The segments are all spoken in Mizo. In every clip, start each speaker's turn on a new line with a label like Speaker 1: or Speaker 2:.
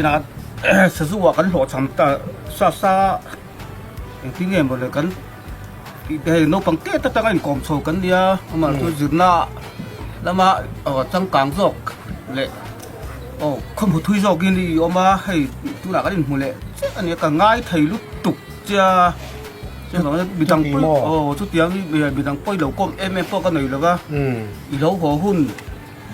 Speaker 1: Nakinah sazu ah kan hlawhchham ta sa sa engtin nge mawle kan tih te hei naupang tet atanga inkawm chho kan nia amah chu zirna lama aw changkang zawk leh aw khawmhu thui zawkin i awm a hei tunah kan inhmu leh chiah a nia ka ngai thei lutuk che a chuvangin midang pawi aw chutiang midang pawi lo kawm em em pawh ka nei lo va i lo haw hun.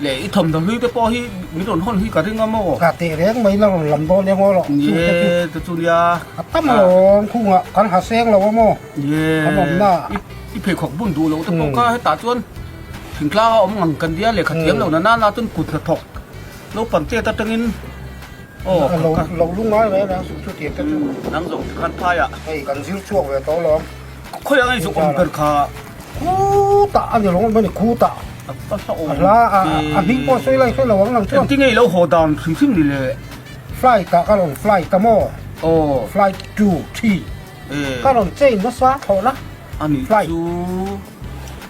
Speaker 1: Leh i thawmhnaw hlui te pawh hi min rawn hawn hi ka ring a maw?
Speaker 2: Ka teh reng mai la rawn lam dawn eng aw loh
Speaker 1: Ni
Speaker 2: chu te chu.
Speaker 1: e, chu chu nia.
Speaker 2: A tam alawm khungah kan ha seng lo a maw?
Speaker 1: Ni e,
Speaker 2: Kan awmna.
Speaker 1: i i pheikhawk bun duh loh te pawh kha hetah chuan thingtlang a awm ngang kan nia lehkha thiam lo na nana chuan kut hnathawk naupang chet atangin aw
Speaker 2: Lo lo lungngai reng reng suh chu tiang te chu.
Speaker 1: Nang zawng te khan phaiah.
Speaker 2: Hei kan zir chhuak ve tawh alawm.
Speaker 1: Khawiah nge zuk awm ber kha?
Speaker 2: Khutah a ni lo mai khutah. A hla a a hming pawh sawi lai sawi lo ang lang chuan.
Speaker 1: Engtin nge i lo haw dan hrim hrim ni le?
Speaker 2: Flight ah ka rawn flight a maw?
Speaker 1: Aw.
Speaker 2: Flight 2, 3. Ka rawn change nasa thlawh la.
Speaker 1: A nih chu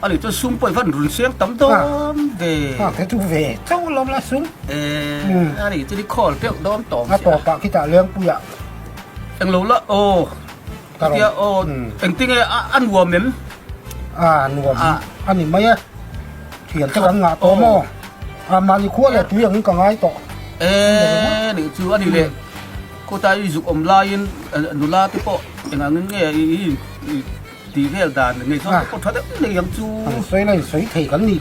Speaker 1: a nih chuan sum pawh i van run seng tam dawn ve.
Speaker 2: Ha te chu ve chauh lo la sum.
Speaker 1: A nih chu i call deuh dawn tawm
Speaker 2: sia. A tawpah khitah Lengpuiah.
Speaker 1: Englo la aw. Tia aw engtin nge a nuam em?
Speaker 2: A nuam a ni mai e. Thian te kan ngah tawh maw? A mahni khua leh tui angin ka ngai tawh.
Speaker 1: E nih chu a ni le. Khawtai i zuk awm laiin nula te pawh eng angin nge i tih vel dan ngei chuan te pawh tha deuh nei ang chu.
Speaker 2: An sawi la insawi thei kan nih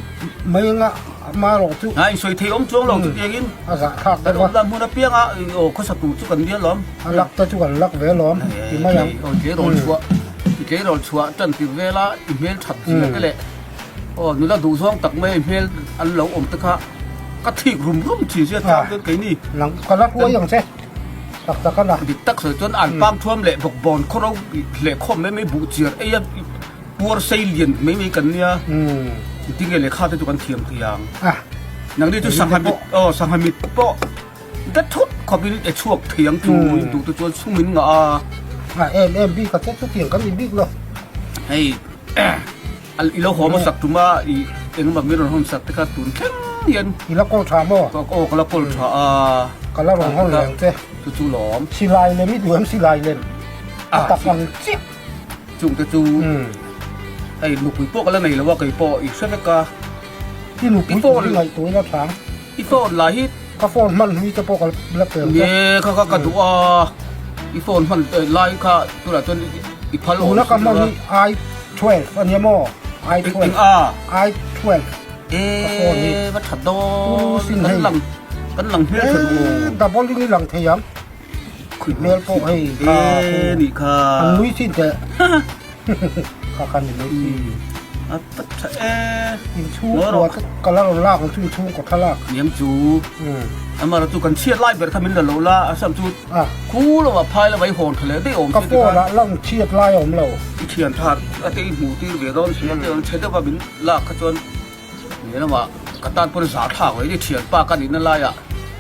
Speaker 2: mai anga amaherawh chu.
Speaker 1: A insawi thei awm chuang lo chutiangin.
Speaker 2: A zahthlak deuh a.
Speaker 1: Kan awm dan hmun apianga aw khawsa tur chu kan nia lawm.
Speaker 2: A lak te chu kan lak ve lawm ti mai ang.
Speaker 1: Aw tleirawl chhuah i tleirawl chhuah tan tir vela i hmel that zia te leh aw nula duh zawng tak mai i hmel an lo awm te kha ka thik rum rum thin sia chang chuan keini.
Speaker 2: Nang ka la hruai ang che tak tak a la.
Speaker 1: Dik tak sawi chuan an pang thuam leh bawkbawn khawro leh khawm mai mai buh chiar ei a puar sei lian mai mai kan nia. Tinge lehkha te chu kan thiam thei ang. Nangni chu sangha mit aw sangha mit pawh Dat thut khawpin e chhuak thei ang chu in duh te chuan sum in ngah a.
Speaker 2: A em em bik a che chutiang kan ni bik lo.
Speaker 1: Hei i lo haw hmasak tum a i engemaw min rawn hawn sak te kha tun thleng hian.
Speaker 2: I la kawl tha maw?
Speaker 1: Aw ka la kawl tha a.
Speaker 2: Ka la rawn hawn reng che.
Speaker 1: Chu chu lawm.
Speaker 2: Silai lem i duh em silai lem? A tak ang chiah.
Speaker 1: Chung te chu hei nupui pawh ka la nei lo a kei pawh i hre vek a.
Speaker 2: I nupui pawh i ngaihtuah ila thlang.
Speaker 1: I phone lah hi.
Speaker 2: Ka phone hman hlui te pawh ka la pel ta.
Speaker 1: Nge kha kha ka duh a, i phone hman lai kha tunah chuan i phal awm
Speaker 2: Tuna ka hman hi i 12 a nia maw? I 12.
Speaker 1: Eng a?
Speaker 2: I 12.
Speaker 1: E va that dawn kan lang kan lang hmel tha duh.
Speaker 2: E double in i lang thei ang. Hmel pawh hei
Speaker 1: kha. E nih kha.
Speaker 2: An nui chin teh. Kha kha ni mai si.
Speaker 1: A ta tha e.
Speaker 2: Inchhung kua te ka la rawn lak ang chu inchhung kaw tha lak.
Speaker 1: Niam chu. Amara chu kan chhiat lai ber kha min la lo la a sam chu khu lo ah phai la vai hawn tha leh daih awm
Speaker 2: Ka phone ah lang chhiat lai a awm lo.
Speaker 1: I thian that a te i hmuh tir ve dawn si a te rawn chhe deuh a min lak kha chuan Ni lamah ka tan pawn zah thlak lo i thian pa ka nihna laiah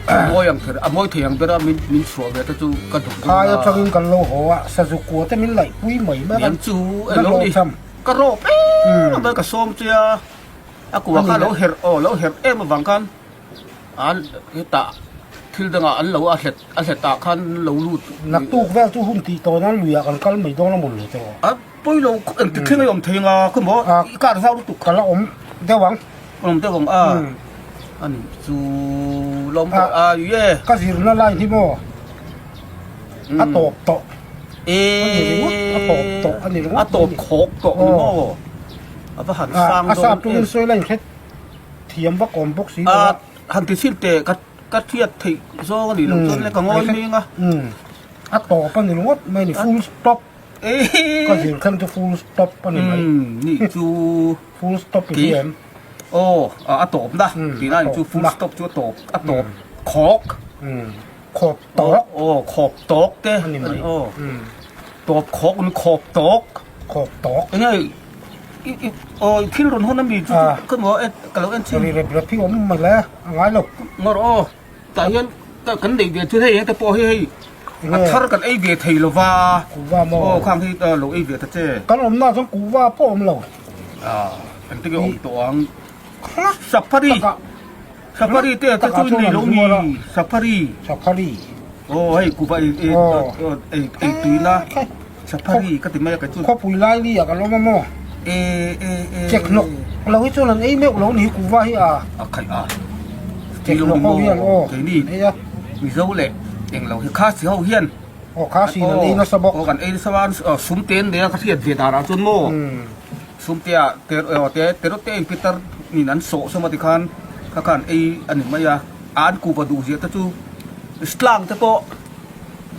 Speaker 1: a mawi ang kher a mawi thei ang bera min min chhuah ve te chu ka duh dawn a.
Speaker 2: Phai atangin kan lo haw a, sazu kua te min laih pui mai mai
Speaker 1: a. Niang chu e lo ni, ka rawp em a ka sawm che a, a kua kha lo herh aw lo herh em avang khan an hetah thil dangah an lo a hlet a hletah khan an lo lut.
Speaker 2: Naktuk vel chu hun tih tawn a luiah kan kal mai dawn a mawn lo tawh.
Speaker 1: A Pawi lo engtik thleng ei awm thei anga khaw maw i kar zau lutuk.
Speaker 2: Ka la awm deuh ang.
Speaker 1: Awm deuh ang a. Ani chu lawm pawh a ye.
Speaker 2: Ka zirna lai hi maw a tawp tawh.
Speaker 1: E
Speaker 2: ani ringawt a tawp tawh ani ringawt.
Speaker 1: A tawp khawk tawh ni maw. A va han sang dawn em.
Speaker 2: A sap tumin sawi la inhre thiam vak awm bawk si lo a.
Speaker 1: Han ti chhin teh ka ka hriat theih zawng ani lo chuan le ka ngawi hming a.
Speaker 2: A tawp ani ringawt mai ni full stop. Ka zir khan chu full stop a ni mai.
Speaker 1: Ni chu
Speaker 2: full stop i hria em?
Speaker 1: Aw, a tawp na tih lai chu full stop chu a tawp a tawp khawk.
Speaker 2: Khawp tawk.
Speaker 1: Aw, khawp tawk te
Speaker 2: a ni mai.
Speaker 1: Aw, tawp khawk ni khawp tawk.
Speaker 2: Khawp tawk.
Speaker 1: Enge i i aw thil rawn hawn ami chu ka maw ka lo en chin.
Speaker 2: Ri rep rep hi awm mai le a ngai lo.
Speaker 1: Ngawr aw. Tah hian kan neih ve chu hei hengte pawh hi hei a thar kan ei ve thei lo va.
Speaker 2: Kuhva maw?
Speaker 1: Aw khang hi lo ei ve ta che.
Speaker 2: Kan awmna chuan kuhva pawh awm lo.
Speaker 1: Ah engte nge awm tawh ang. Safari. Safari te te chu nei lo ni. Safari.
Speaker 2: Safari.
Speaker 1: Aw hei kuva ei ei ei ei tui la safari ka ti mai a kei chu.
Speaker 2: Khawpui lai li ah ka lawm a maw?
Speaker 1: E e e.
Speaker 2: Chek hnawk lo hi chuan an ei meuh lo ni kuva hi a.
Speaker 1: A khaih a.
Speaker 2: Chek hnawk ho hian aw.
Speaker 1: Keini Mizo leh englo hi Khasi ho hian.
Speaker 2: Aw Khasi in an ei nasa bawk.
Speaker 1: Aw kan ei nasa a sum te an nei a ka hriat ve danah chuan maw. Sum te ah te te te in pitar in an sawh sawm a tikhan kha khan ei a ni mai a. An kuva duh ziah te chu slang te pawh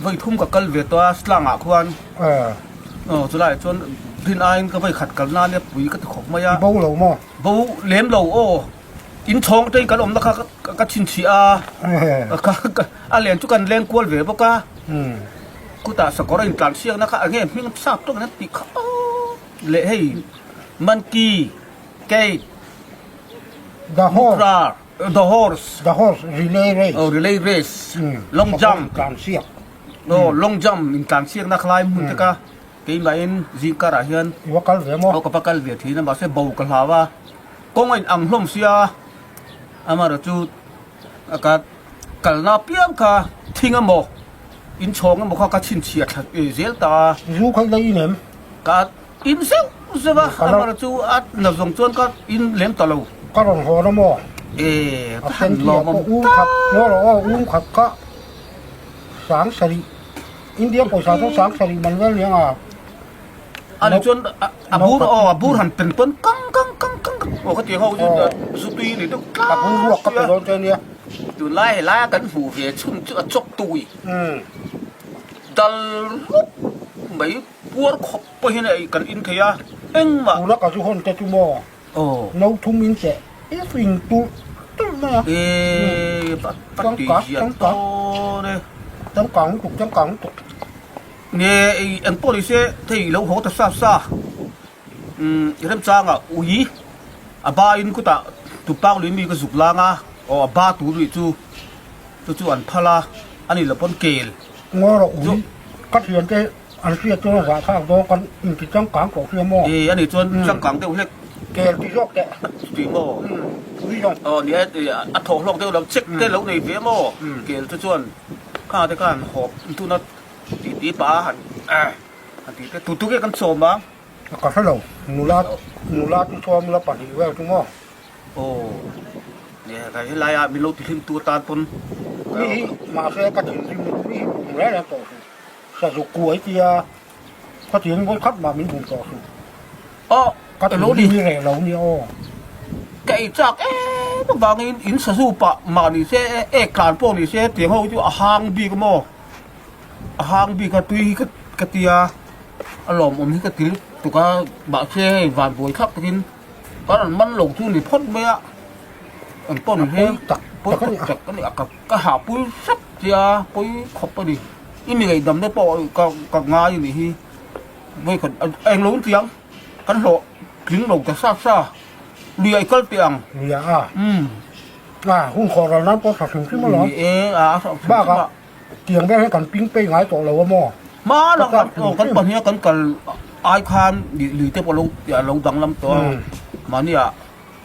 Speaker 1: vawi thum ka kal ve tawh a slang ah khuan aw chulaiah chuan rin aiin ka vawi khat kal nan e pui ka ti khawp mai a.
Speaker 2: Bo lo maw?
Speaker 1: Bo lem lo aw in chhawng te in kan awmna kha ka chhinchhiah a a len chu kan leng kual ve bawk a khutah sakawr a intlan siakna kha eng nge hming sap tawk in an tih kha aw leh hei monkey cake
Speaker 2: The horse.
Speaker 1: The horse.
Speaker 2: The horse relay race.
Speaker 1: Oh, relay race. Long jump.
Speaker 2: Tlan siak.
Speaker 1: Oh, long jump in tlan siak na khlai hmun te ka. Keimah in zingkar ah hian.
Speaker 2: I va kal ve maw?
Speaker 1: Oh, ka va kal ve thin a mahse bo ka hlau a. Kawng a in ang hlawm sia. Amaherawh chu ka kalna piang kha thing emaw in chhawng emaw kha ka chhinchhiah thla zel ta a.
Speaker 2: Zu kha i la in em?
Speaker 1: Ka In zeuh zeuh a, amaherawh chu a na zawng chuan ka in lem ta lo.
Speaker 2: Ka rawn hawn a maw?
Speaker 1: E, ka han lawm awm
Speaker 2: ta. Ngaw rawh aw, um khat ka sang sarih, India pawisa chu sang sarih man vel nia nga.
Speaker 1: A ni chuan a bur aw, a bur han pen pawn kang kang kang kang aw ka ti ho chu zu tui ni deuh
Speaker 2: tlat. A bur ruak ka pe dawn che nia.
Speaker 1: Tunlai helai a kan hmuh ve chhun chu a chawk tui dal rup mai. Puar khawp pawhin ei kan in thei a, engmah.
Speaker 2: Tuna ka zu hawn te chu maw?
Speaker 1: Aw.
Speaker 2: No thum in cheh i fing tulh tulh mai a.
Speaker 1: E, pa ti ziah dawn e.
Speaker 2: Changkang lutuk, changkang lutuk.
Speaker 1: Nge ei eng pawh ni se thei lo haw ta sa sa. Umm remchanga ui a ba in kutah tupak lui mi ka zuk lang a, aw a ba tur nih chu chu chu an phal a, a nih loh pawn kel.
Speaker 2: Ngaw rawh ui ka thian te An hriat chuan a zahthlak dawn kan inti changkang tawh hria maw?
Speaker 1: Ee, ani chuan changkang deuh hlek.
Speaker 2: Kel ti zawk teh.
Speaker 1: Ti maw?
Speaker 2: Ui zawng.
Speaker 1: Aw ni e, a thawh hlawk deuh lo, check te lo nei ve maw? Kel chu chuan kha te khan hawp tuna ti ti pah a han han ti te, tu tu nge kan sawm ang?
Speaker 2: Ka hre lo, nula nula chu sawm ila pahnih vel chu maw?
Speaker 1: Aw, ni e, helai ah min lo ti hlim tu atan pawn.
Speaker 2: Mi hi mahse ka thinrim mi hi bum reng reng tawh suh. Sazuk kuai tia khawtiang vawi khat mah min bum tawh suh.
Speaker 1: Aw,
Speaker 2: Ka
Speaker 1: elo ni.
Speaker 2: tui reh lo nia aw.
Speaker 1: Ka ei chak em avangin in sazu pah mah ni se ek tlan pawh ni se tiang ho chu a hang bik maw? A hang bik a tui hi ka ka tia a lawmawm hi ka ti lutuk a mahse hei van buai thlak takin ka rawn man lo chu ni phawt mai a eng pawh ni se pawi tak tak a ni a ka ka hahpui hrep tia pawi khawp a ni. I mi ngaihdam te pawh ka ka ngai a nih hi vawikhat eng lo tiang kan hlawh tling lo ta sa sa lui ah i kal teh ang.
Speaker 2: Lui ah a? Umm a hun khawh ral nan pawh tha hrim hrim alawm.
Speaker 1: Ni e a a hrim hrim a.
Speaker 2: Bakah tiang vel hian kan ping pei ngai tawh lo a maw?
Speaker 1: Hma lah kan aw kan pahnih a kan kal ai khan lui te pawh lo lo danglam tawh a mahni ah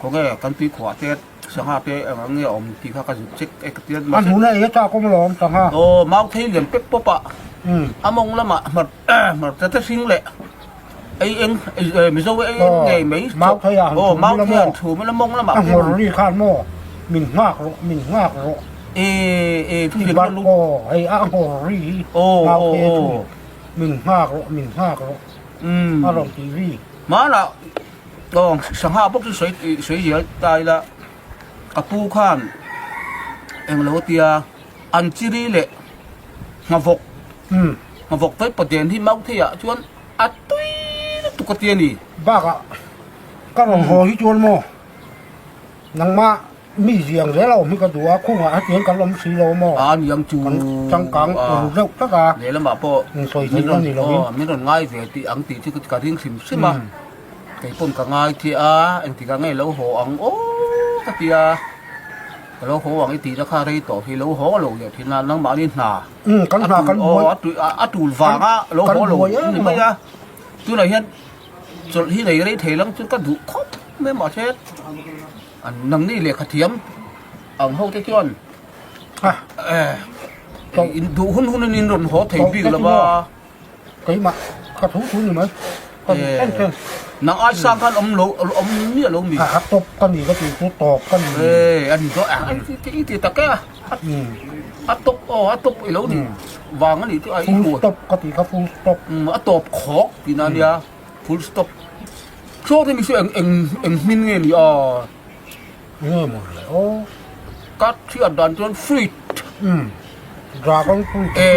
Speaker 1: khawnge kan tuikhuah te Sangha te eng ang nge a awm tih kha ka zut chek e ka ti a.
Speaker 2: A hnuna ei a chak awm alawm sangha.
Speaker 1: Aw mau thei lian pep pawp a a mawng lamah hmar hmarcha te hring leh ei eng Mizo ei eng ngei mai
Speaker 2: mau thei a han
Speaker 1: aw mau thei a han chhum ila mawng lamah
Speaker 2: a nghawr ri khan maw min nghak rawh min nghak rawh
Speaker 1: e e thu
Speaker 2: hian lu aw hei a nghawr ri hi mau thei a thu min nghak rawh min nghak rawh a rawn ti ri
Speaker 1: hmanah Aw, sangha bawk chu sawi sawi zel ta ila, ka pu khan englo a tia, an chiri leh nghavawk, nghavawk phei paden hi mau theiah chuan a tui lutuk a ti a ni.
Speaker 2: Bakah ka rawn haw hi chuan maw nangmah mi ziang zel a awm hi ka duh a, khungah hetiang kan awm si lo maw?
Speaker 1: A niang chu
Speaker 2: kan changkang ru deuh tak a,
Speaker 1: lehlamah pawh
Speaker 2: insawi theih a ni lovin.
Speaker 1: Min rawn ngai ve tih ang tih chu ka ring hrim hrim a. Kei pawn ka ngai che a, engtikah nge lo haw ang aw ka ti a, ka lo haw ang i tihna kha rei tawh hi lo haw lo leh thin a, nangmahni hna
Speaker 2: kan hna kan buai
Speaker 1: a tul vanga lo haw lo ni mai a, tunah hian chawlh hi nei rei thei lang chu ka duh khawp mai mahse nangni lehkha thiam ang ho te chuan. In duh hun hunin in rawn haw thei bik lo va.
Speaker 2: Keimah ka thu thu ni mai. Ka duh chen chen.
Speaker 1: Nang ai sang khan awm lo awm miah lo mi.
Speaker 2: A tawp ka ni ka tih chu tawp ka ni.
Speaker 1: E a ni dawn a i ti tak e a. A tawp aw a tawp i lo ni vang a nih chu a i
Speaker 2: Full stop ka tih kha full stop.
Speaker 1: A tawp khawk tihna a nia full stop. Saw te mi chu eng eng eng hmin nge ni a.
Speaker 2: Nge maw le aw.
Speaker 1: Ka thiat dan chuan fruit.
Speaker 2: Umm dragon fruit
Speaker 1: e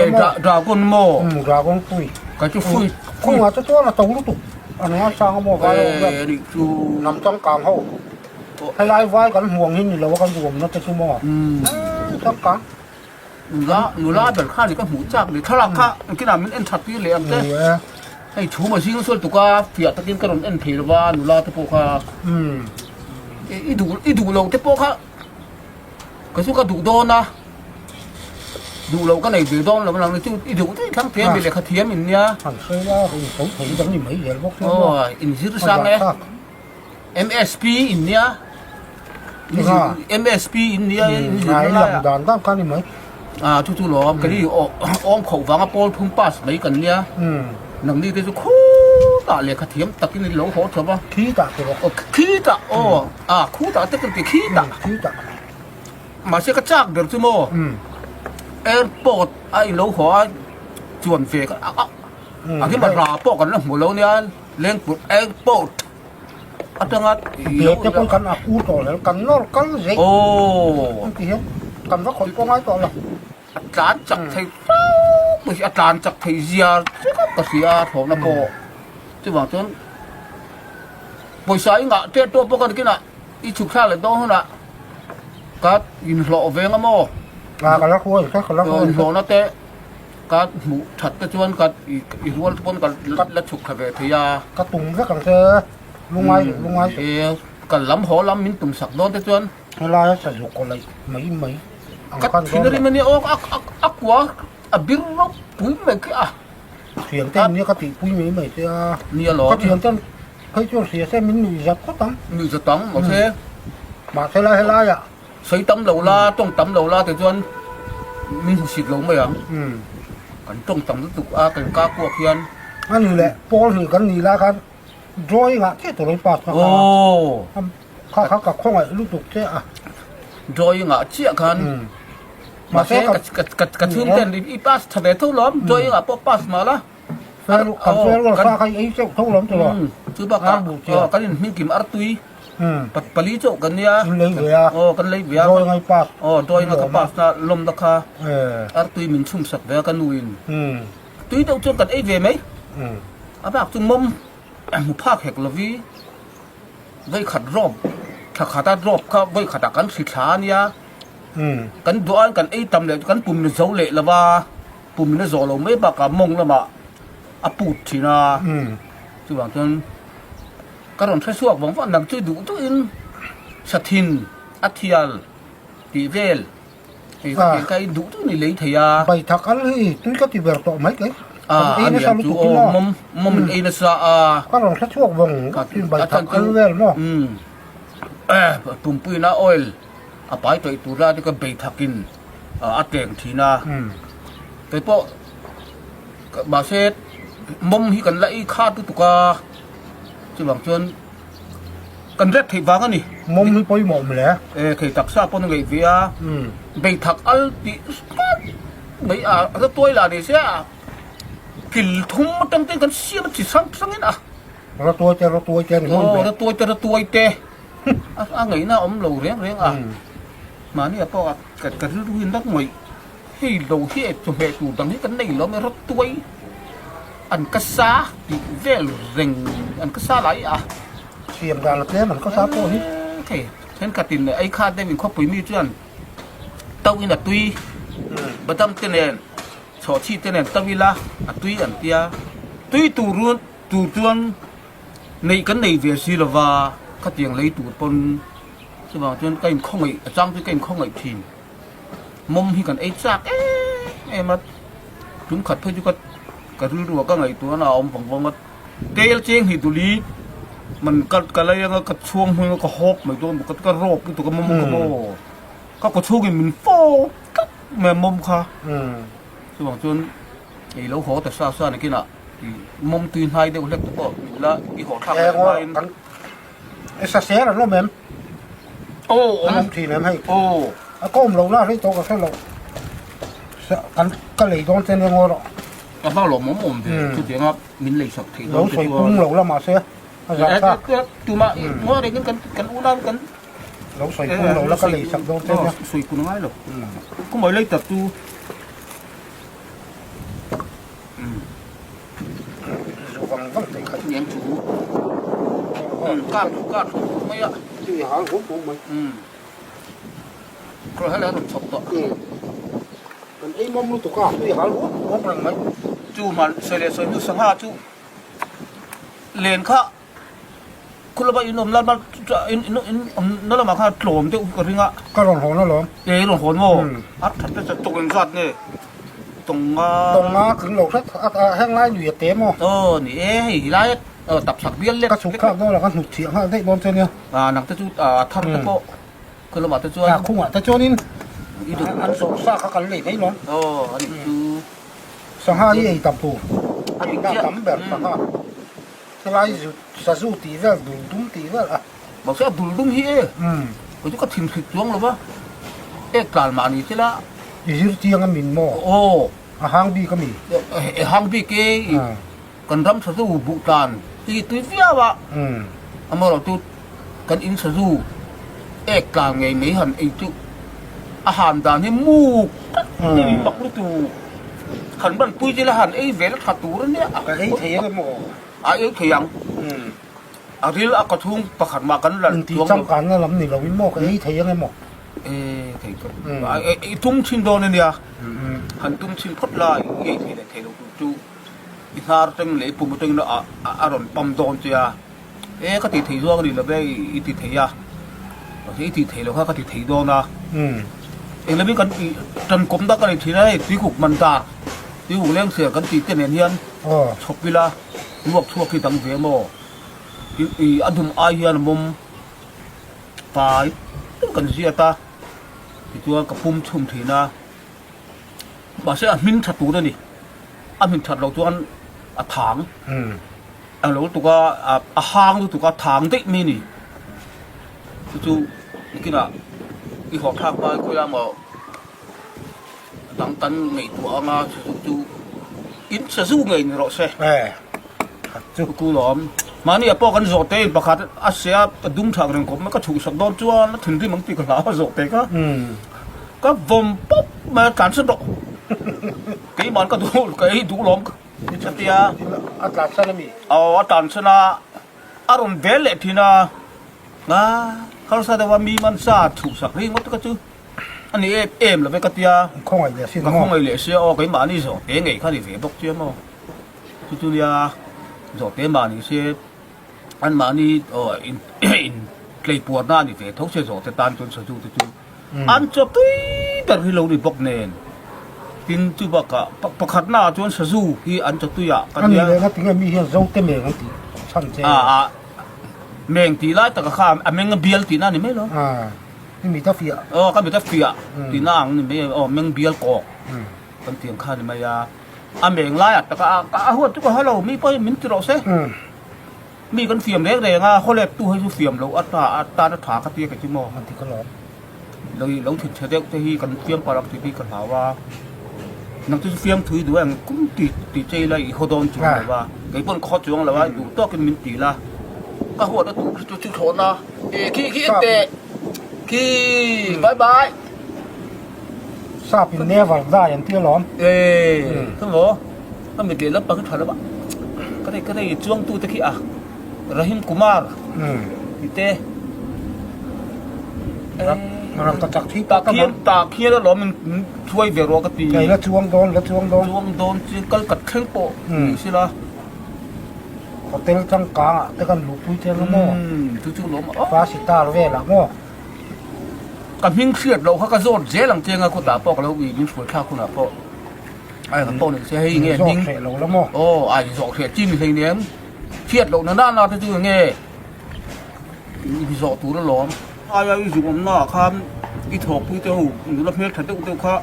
Speaker 1: dragon maw.
Speaker 2: Umm dragon fruit.
Speaker 1: Ka chu fruit.
Speaker 2: Khungah te chuan a to lutuk an ngai sang a maw vai ho hian.
Speaker 1: E nih chu.
Speaker 2: Hnam changkang ho. Helai vai kan hmuang hi ni lo a kan ruamna te chu maw.
Speaker 1: Umm.
Speaker 2: Changkang.
Speaker 1: Nula nula ber kha ni ka hmuh chak ni thlalak kha engtin ah min en that tir leh ang che. Hei chhum a zing sual tuk a fiah takin ka rawn en thei lova nula te pawh kha.
Speaker 2: Umm.
Speaker 1: I duh i duh lo te pawh kha ka chu ka duh dawn a duh lo ka nei ve dawn lo lang chu i duh daih thlang thiam i lehkha thiam in nia.
Speaker 2: Han sawi la in tho thei dang ni mai zel bawk sia
Speaker 1: maw. Aw in zir sang e MSP in nia MSP in nia in zir na lai
Speaker 2: a dan dan kha ni mai.
Speaker 1: A chu chu lawm ka ni awm khauh vanga pawl thum pass mai kan nia. Nangni te chu khutah lehkha thiam takin in lo haw tho va.
Speaker 2: Khitah te bawk.
Speaker 1: Aw khitah aw a khutah te kan ti khitah.
Speaker 2: Khitah.
Speaker 1: Mahse ka chak ber chu maw airport a in lo haw a chuan ve ka a a khi ma ra pawh kan la hmu lo nia Lengpur airport atanga
Speaker 2: Be te pawh kan ak u tawh lo kan nawr kal zeih.
Speaker 1: Aw.
Speaker 2: An ti hian kan va khawih pawh ngai tawh lo.
Speaker 1: A tlan chak thei fo mai hi a tlan chak thei zia ringawt ka hria a thlawhna pawh chuvang chuan pawisa i ngah ṭet tawh bawk a nikinah i chhuk thlak leh dawn hunah ka inhlawh ve ang a maw inhlawhna te ka hmuh that te chuan ka i rual te pawn ka la chhuk thla ve thei a.
Speaker 2: Ka tum vek ang che lungai lungai.
Speaker 1: Ka lam haw lam min tum sak dawn te chuan.
Speaker 2: Helaia sazuk kaw laih mai mai ang
Speaker 1: Ka
Speaker 2: khan
Speaker 1: thin
Speaker 2: dawn
Speaker 1: a rim a nia aw a a a kua a bir ropui mai khi a.
Speaker 2: Thian te nia ka tihpui mai mai che a.
Speaker 1: Nia lawm.
Speaker 2: Ka thian ten phei chuan hria se min nuih zat phawt ang.
Speaker 1: Nuih zat ang mahse.
Speaker 2: Mahse lai helaiah.
Speaker 1: Sawi tam lo la tawng tam lo la tichuan min hmusit lo mai ang. Kan tawng tam lutuk a kan ka kuak hian.
Speaker 2: A ni leh pawl hnih kan nih lai khan drawing ah chiah tur in pass kha
Speaker 1: kha.
Speaker 2: Kha kha ka khawngaih lutuk che a.
Speaker 1: Drawing ah chiah khan mahse ka ka chhung ten i pass tha ve tho lawm drawing ah pawh pass mah la.
Speaker 2: Kan farewell sa kha i ei teuh tho lawm tawh lo.
Speaker 1: Chu bakah kan in hming kim artui pali chauh kan nia.
Speaker 2: In lei ve a.
Speaker 1: Aw kan lei ve a.
Speaker 2: Drawing a i pass.
Speaker 1: Aw drawing a ka pass na lawm na kha artui min chhum sak ve a ka nu in. Tui deuh chuan kan ei ve mai. A bak chu mawm hmu phak hek lovi. Vawikhat rawp, thla khata rawp kha vawikhatah kan hri thla a nia. Kan duh a kan ei tam leh kan pum in a zo leh lo va, pum in a zawh lo mai bakah mawng lamah a put thin a. Chuvang chuan ka rawn hre chhuak vang vang nang chu duh duhin sathin a thial tih vel. Hei ka tih ka in duh duh ni lei thei a.
Speaker 2: Baithak al hi tui ka ti ber tawh mai kei.
Speaker 1: Kan ei nasa lutuk hi maw. Mawm mawm in ei nasa a.
Speaker 2: Ka rawn hre chhuak vawng tin baithak al vel maw.
Speaker 1: Pumpuina oil a pai tawih tur la te ka baithak in a teng thin a. Kei pawh mahse mawm hi kan la ei khat lutuk a chuvang chuan Kan ret theih vang a ni.
Speaker 2: Mawm hi pawimawh awm le.
Speaker 1: E, thei taksa pawn a ngaih ve a. Beithak al tih hmat mai a, a tuai lah ni se a, kil thum atang ten kan siam a chi hrang hrang in a.
Speaker 2: Ratuai te ratuai te ni hmun ve.
Speaker 1: Aw, ratuai te ratuai te. A ngaihna a awm lo reng reng a. Mahni ah pawh ka ka rilru hi nak ngawih. Hei lo hi e chawhmeh tur dang hi kan nei lo mai ratuai. An ka sa tih vel reng an ka sa lai a.
Speaker 2: Siam dan a tlem an ka sa pawh hi.
Speaker 1: Thei thenkhatin ei kha deuh in khawpui mi chuan to in a tui badam te nen chhawhchhi te nen to ila a tui an tia tui tur tur chuan neih kan nei ve si lova khatiang lei tur pawn chuvang chuan ka inkhawngaih a chang chu ka inkhawngaih thin. Mawm hi kan ei chak em em a, tum khat phei chu ka ka rilru ah ka ngaihtuah na a awm vang vang a, tel cheng hi duli man ka ka lei anga ka chhuang hmui anga ka hawp mai dawn bawk a, ka rawp lutuk a mawm ka maw ka kawchhungin min fawp tlat. mai a mawm kha. Chuvang chuan ei lo haw ta sa sa nakinah mawm tui hnai deuh hlek te pawh min la i haw thlak leh hmain.
Speaker 2: Sasel an awm em?
Speaker 1: Aw awm.
Speaker 2: An awm thin em hei?
Speaker 1: Aw.
Speaker 2: A ka awm lo na hlei tawh ka hre lo. Kan ka lei dawn che nia ngaw rawh.
Speaker 1: Ka hma lawm awm awm ve chutianga min lei sak theih dawn
Speaker 2: che chuan. Lo sawi pung lo la mahse a zah thlak.
Speaker 1: Tumah ngaw rengin kan kan unau kan.
Speaker 2: Lo sawi pung lo la ka lei sak dawn che nia.
Speaker 1: Sawi pun ngai lo. Khawmai lei tak chu.
Speaker 2: Zu vang vang thei khat.
Speaker 1: Niang chu. Kar kar mai a.
Speaker 2: Tui hal hup hup mai.
Speaker 1: Kawr helai a rawn chhawp tawh.
Speaker 2: Kan ei mawm lutuk a, tui hal hup hup reng mai.
Speaker 1: Chu hman sawi leh sawi hnu sangha chu len kha khulama in awm lama in in awm na lamah khan tlawm deuh ka ring a.
Speaker 2: Ka rawn hawn alawm.
Speaker 1: E i rawn hawn maw? A that nasa tawng engzat nge? Tawnga.
Speaker 2: Tawnga tling lo hret a heng lai lui a te maw?
Speaker 1: Aw ni e hei helai a tapchhak bial lek.
Speaker 2: Ka chhuk thlak dawn a ka hnut chhiah nghal daih dawn che nia.
Speaker 1: A nang te chu a thar te pawh khaw lamah te chuan.
Speaker 2: A khungah te chuanin an zawh sa kha kan lei mai lawm.
Speaker 1: Aw a nih chu.
Speaker 2: Sangha hi ei tam tur. A nih tam ber sangha. Helai zu sazu tih vel dul dum tih vel a.
Speaker 1: Mahse a dul dum hi e. Kei chu ka thin hrit chuang lo va. Ek tlan mah ni sela.
Speaker 2: I zir chiang a min maw?
Speaker 1: Aw.
Speaker 2: A hang bik a mi?
Speaker 1: E hang bik e. Kan ram sazu buh tlan hi tui viau a. Amaherawh chu kan in sazu ek tlan ngei mai han ei chu a han dan hi muk tak ni mak lutuk. Han ban pui zela han ei vel a tha tur a nia.
Speaker 2: Ka ei thei ang emaw?
Speaker 1: A ei thei ang. A ril a ka chhung pakhat mah kan la
Speaker 2: Inti changkanna lam ni loin maw ka ei thei ang emaw?
Speaker 1: E thei ka i tum thin dawn a nia. Han tum thin phawt la i ei thei leh thei lo tur chu i hnar teng leh i pum atangin a a rawn pam dawn che a. E ka ti thei zuang a ni lo ve i ti thei a. Mahse i ti thei lo kha ka ti thei dawn a. Englamin kan tih tan kawm dak a ni thin a hei tuikuk man dar tuikuk leng ser kan tih te nen hian chhawp ila luak chhuak hi dang ve maw i a dum ai hian a mawm fai deuh kan ziat a tichuan ka pum chhum thin a mahse a hming tha tur a ni a hmin that loh chuan a thang a lo lutuk a a hang lutuk a thang daih mai a ni chu chu nikinah i haw thlak hma khawi a maw dang kan ngaihtuah anga chu chu chu in sazu ngei ni rawh se chu ku lawm mahni ah pawh kan zawh te in pakhat a sia ka dum thak reng khawp mai ka chhuhsak dawn chuan a thinrim ang tih ka hlau a zawh te kha ka vawm pawp mai a tlan sa tawh keimah ka duh ka ei duh lawm. Chutia
Speaker 2: a tlan san a mi?
Speaker 1: Aw a tlan san a, a rawn vel leh thin a, a harsa deuh a mi man sa chhuhsak ri ngawt ka chu a ni em em lo ve ka tia.
Speaker 2: Khawngaih leh si
Speaker 1: Ka khawngaih leh si a, aw keimahni zawhte ngei kha ni ve bawk chiang maw. Chu chu nia zawhte mahni se anmahni aw in in tleipuarna a ni ve tho se zawhte tan chuan sazu te chu. An chaw tui ber hi lo ni bawk nen tin chu bakah pakhatna ah chuan sazu hi an chaw tui ah ka nia.
Speaker 2: Ani leh ngatinge mi hian zote meng an tih chhan che.
Speaker 1: A a meng tih lai taka kha a meng a bial tihna a ni mai lo.
Speaker 2: A i mit a fiah.
Speaker 1: Aw ka mit a fiah tihna ang ni mai aw meng bial kawk kan tih ang kha a ni mai a. A meng laiah taka a huat chu ka halo mi pawh hi min ti rawh se. Mi kan fiam reng reng a, hawlep tu hi chu fiam loh a ta a tan a tha ka tia kei chu maw.
Speaker 2: A dik alawm.
Speaker 1: Lo lo thin chhe deuh te hi kan fiam palh ang tih hi ka hlau a. Nang chu fiam thui duh ang kum ti ti chei la i haw dawn chuang lo va. Kei pawn khaw chuang lo a, duh tawkin min ti la. Ka huat a tur chu chu thlawhna e khi khi teh khi bye bye.
Speaker 2: Sap in never die an ti alawm.
Speaker 1: E ka maw ka mit leh lampang hi tha lova ka nei ka nei chuang tu te khi a Rahim Kumar tih te
Speaker 2: Ram ta chak thi tak
Speaker 1: khian tak khian alawm min hruai ve rawh ka ti.
Speaker 2: Kei la chuang dawn la chuang dawn.
Speaker 1: Chuang dawn chi kal kat thleng pawh ni sila.
Speaker 2: Hotel changkang ah te kan luhpui te ang maw.
Speaker 1: Chu chu lawm.
Speaker 2: Fa sitar velah maw.
Speaker 1: Ka hming hriat loh kha ka zawt zel ang cheng a kutah pawh ka lo ui min hruai thlak hunah pawh ai ka pawh ni se hei nge hming
Speaker 2: hreh lo la maw
Speaker 1: aw ai zawh hreh chi mi hlei nem hriat loh na na na te chu nge i zawh tur alawm ai ai i zuk awm na ah khan i thawkpui te ho nula hmel tha deuh deuh kha.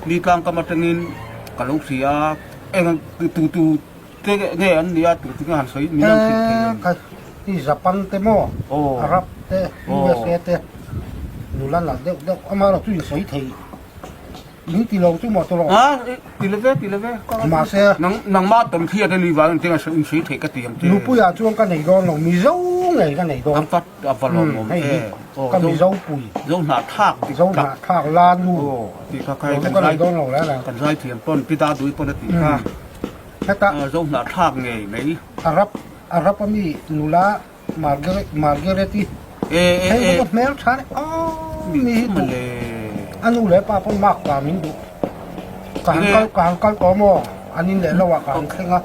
Speaker 1: Ni tlang kam atangin ka lo hria a, eng tu tu te nge an nia tu tu nge han sawi min han hrilh thei em?
Speaker 2: Kha i Japan te maw Arab te USA te nula nalh deuh deuh amaherawh chu in sawi thei. In ti lo chu maw tawh lo.
Speaker 1: A, ti lo ve, ti lo ve.
Speaker 2: Mahse.
Speaker 1: Nang, nangmah tawn hriat a ni vang in tinga in sawi theih ka ti ang che.
Speaker 2: Nupuiah chuan ka nei dawn lo, Mizo ngei ka nei dawn.
Speaker 1: Kan fat a va lawm awm
Speaker 2: e.
Speaker 1: Aw,
Speaker 2: Ka Mizo pui.
Speaker 1: Zo hnah thlak dik tak.
Speaker 2: Zo hnah thlak la nu.
Speaker 1: Aw, ti kha kha
Speaker 2: kan zai. dawn lo reng reng.
Speaker 1: Kan zai thiam pawn, Pi Dadui pawn a ti kha.
Speaker 2: Heta.
Speaker 1: Zo hnah thlak ngei mai.
Speaker 2: Arab, Arab a mi nula Margaret, Margaret-i.
Speaker 1: E, e,
Speaker 2: Hei
Speaker 1: e.
Speaker 2: ka hmel tha leh aw mi hi duh. A nu leh pa pawn mark pa min duh. Ka han kal ka han kal tawh maw? An in leh lo ah ka han thleng a.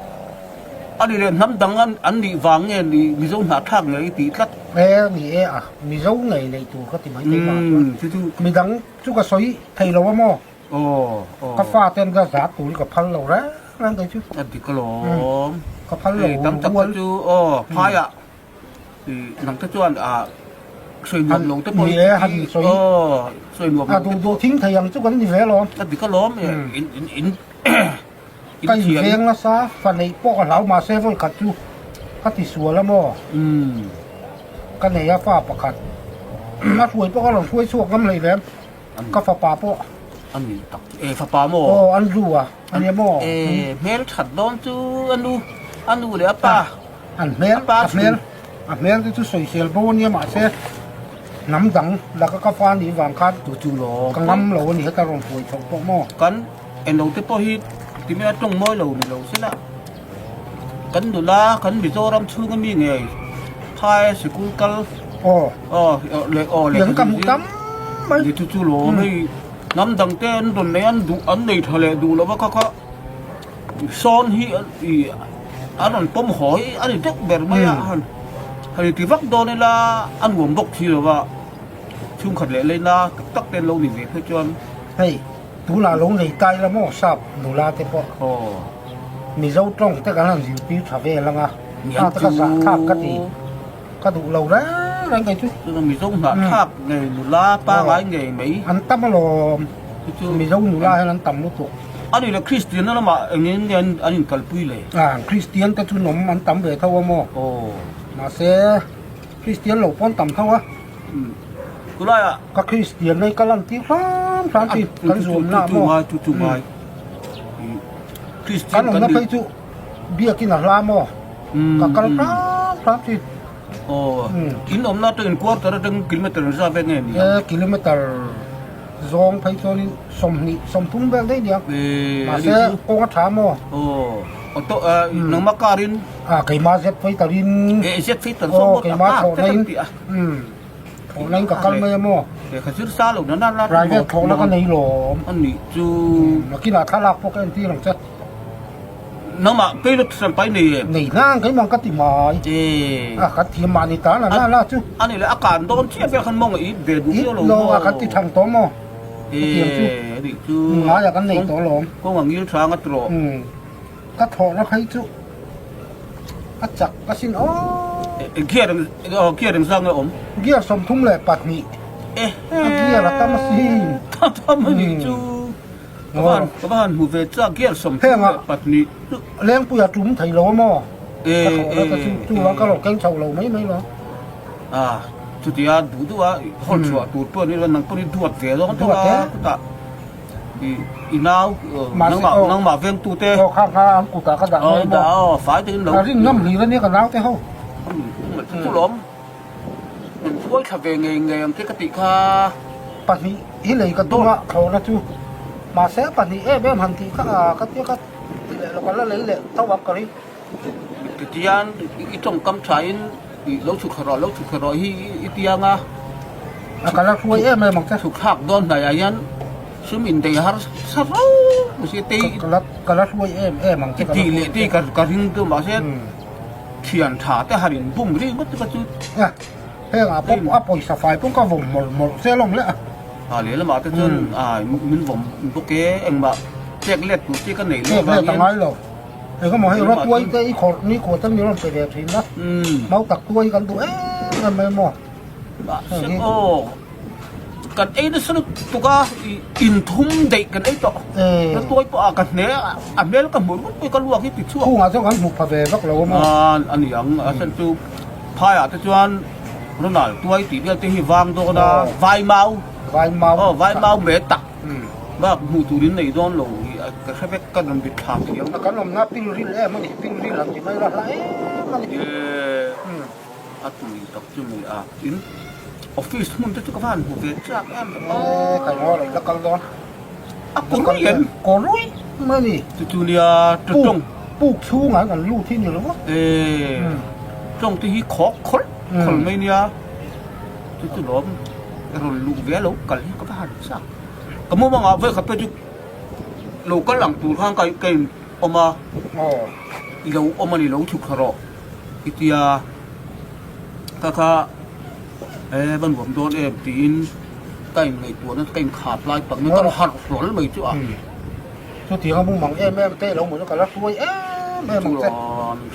Speaker 1: A ni leh hnam dang an an nih vang nge ni Mizo hnah thlak ngei i tih tlat.
Speaker 2: E ni e a, Mizo ngei neih tur ka ti mai thei mah chuan.
Speaker 1: Chu chu.
Speaker 2: Midang chu ka sawi thei lo a maw?
Speaker 1: Aw, aw.
Speaker 2: Ka fa ten ka zat tur hi ka phal lo reng reng kei chu.
Speaker 1: A dik alawm.
Speaker 2: Ka phal lo
Speaker 1: Hei tam tak te chu aw phaiah i nang te chuan a sawi nuam lo te pawh
Speaker 2: Ni e han sawi.
Speaker 1: Aw sawi nuam lo.
Speaker 2: A duh duh thing thei ang chu kan ni ve alawm.
Speaker 1: A dik alawm in in in in
Speaker 2: Ka inveng nasa fa neih pawh ka hlau mahse vawi khat chu ka ti sual a maw. Ka nei a fa pakhat. A hruai pawh ka rawn hruai chhuak ngam hleinem. Ka fapa pawh.
Speaker 1: A ni tak e fapa maw?
Speaker 2: Aw an lu a a nia maw?
Speaker 1: E hmel that dawn chu a nu a nu leh a pa.
Speaker 2: An hmel a hmel a hmel te chu sawisel bo a nia mahse hnam dang laka ka fa nih vang khan
Speaker 1: chu chu lo
Speaker 2: ka ngam lo a ni heta rawn hruai chhoh pawh maw?
Speaker 1: Kan englo te pawh hi ti mai a tawng mawi lo ni lo sela kan nula kan Mizoram chhunga mi ngei phai sikul kal
Speaker 2: Aw.
Speaker 1: Aw leh aw leh
Speaker 2: Pian ka hmuh tam mai.
Speaker 1: Ni chu chu lawm hei hnam dang te an rawn nei an duh an nei tha leh duh lova kha kha sawn hi i an rawn pawm haw hi a ni deuh ber mai a han han ti vak dawn ila a nuam bawk si lova chhungkhat leh leina tak tak te an lo ni ve phei chuan.
Speaker 2: Hei tunah lo nei tai la maw sap nula te pawh.
Speaker 1: Aw.
Speaker 2: Mizo tawng te kan han zirtir tha vel anga a te ka zah thlak ka ti. Ka duh lo reng reng kei chu.
Speaker 1: Chuan Mizo hnah thlak ngei nula pangai ngei mai.
Speaker 2: An tam alawm. Mizo nula hian an tam lutuk.
Speaker 1: A nih leh Kristian na lamah engin nge an inkalpui le?
Speaker 2: Ah, Kristian te chu nawm an tam ve tho a maw?
Speaker 1: Aw.
Speaker 2: Mahse, Kristian lo pawh an tam tho a.
Speaker 1: Tunlaiah.
Speaker 2: Ka Kristian nei ka lan tir hram hram chi kan zuamna maw?
Speaker 1: Chu chu ngai, chu chu ngai. Kristian
Speaker 2: kan awmna phei chu. Biakin a hla maw? Ka kal hram hram thin.
Speaker 1: Aw, in awmna atangin quarter atangin kilometer engzah vel nge ni ang?
Speaker 2: E, kilometer zawng phei chuanin 20, 30 vel daih niang. Mahse, kawng a tha maw?
Speaker 1: Aw, auto, nangmah car in?
Speaker 2: A, keimah Z fighter in.
Speaker 1: E, Z fighter zawk maw?
Speaker 2: Keimah thlawhna in. Thlawhna in ka kal mai a maw?
Speaker 1: Lehkha zir sa lo na na la.
Speaker 2: Private thlawhna ka nei lawm.
Speaker 1: A nih chu.
Speaker 2: Nakinah thlalak pawh ka entir ang che.
Speaker 1: Nangmah pilot sampai nei em?
Speaker 2: Nei hlang keimah ka ti mai.
Speaker 1: E.
Speaker 2: A kan thiam mahni ta na na la chu.
Speaker 1: A nih leh a kan dawn chiah vel khan mawng a ip ve duh viau lo
Speaker 2: maw? Ip lo a kan ti thang tawh maw?
Speaker 1: E a nih chu.
Speaker 2: Ngai a kan nei tawh lawm.
Speaker 1: Kawng a ngil thang a tawh.
Speaker 2: Ka thawhna phei chu a chak a sin aw.
Speaker 1: Gear gear engzah nge awm?
Speaker 2: Gear 32.
Speaker 1: E.
Speaker 2: A gear a tam a sin.
Speaker 1: Tam a nih chu. Ka va han ka va han hmu ve chak gear 32.
Speaker 2: Lengpui a tum thei lo a maw? Ka thawhna te chu chu a ka lo keng chho lo mai mai lo.
Speaker 1: A chutia duh duh a hawl chhuah tur pawh ni lo nang pawh ni duat ve zawng tawh a chutah I nau nangmah nangmah vengtu te.
Speaker 2: Aw kha kha an kutah ka dah mai maw.
Speaker 1: Aw fai takin lo.
Speaker 2: Ka rin ngam hlir ania ka nau te ho.
Speaker 1: Chu lawm. Min hruai thla ve ngei ngei ang che ka tih kha.
Speaker 2: 2 hi lei ka tum a thlawhna chu. Mahse 2 em em han tih kha a ka tia ka ti leh lo ka la lei leh tho ang ka ring.
Speaker 1: Tichuan i tawngkam thain i lo chhuk rawh lo chhuk rawh hi i tiang a.
Speaker 2: A ka la hruai em em ang che.
Speaker 1: Chhuk thlak dawn hnaiah hian sum indei har sa ro si te.
Speaker 2: Ka la ka la hruai em em ang che.
Speaker 1: I tih leh tih ka ka ring tu mahse thian tha te han in bum ri ngawt chu ka chu.
Speaker 2: Heng a pawh a pawisa fai pawh ka vawm mawlh mawlh che alawm le a.
Speaker 1: A lehlamah te chuan a min vawm bawk e engmah pek let tur chi ka nei lo
Speaker 2: avangin. Pek let a ngai lo. Engemaw hei rawtuai te i khawrh ni khuat an mi rawn pe ve thin a, mau tak tuai kan duh em em mai maw.
Speaker 1: Mahse aw. Kan ei nasa lutuk a, in thum daih kan ei tawh. Ka tuai pawh a ka hne a, a hmel ka hmuh ringawt pawh ka luak hi ti chhuak.
Speaker 2: Chhungah chuan kan hmuh pha ve vak lo a maw?
Speaker 1: A ni ang, a chhan chu phaiah te chuan Ronald tuai tih vel te hi vang dawn a, vai mau.
Speaker 2: Vai mau.
Speaker 1: Aw, vai mau me tak bak hmuh turin nei dawn lo hi ka hre vek, ka rawn bit thla thiam.
Speaker 2: Kan awmna pilril em a ni, pilril han ti mai la hla em a ni.
Speaker 1: A tui tak chu nei a, tin office hmun te chu ka van hmu ve chak em
Speaker 2: aw. E ka ngaw lo la kal dawn.
Speaker 1: A kawrui em?
Speaker 2: Kawrui mai a ni.
Speaker 1: Chu chu nia tawng.
Speaker 2: Puk chhungah kan lut hi ni lo a.
Speaker 1: E tawng te hi khawk khawlh khawlh mai nia. Chu chu lawm rawn luh ve lo kal hi ka va han chak. Ka mumangah vawikhat pawh chu lo kal ang tur khan ka in awm a. I lo awm a ni lo chhuk thla rawh. I tia ka kha e va nuam dawn em tiin ka in ngaihtuahna ka in khap lai tak mai ka harh hlawl mai chu a.
Speaker 2: Chutiang a mumang em em te lo hmuh chu ka la hruai em em ang che.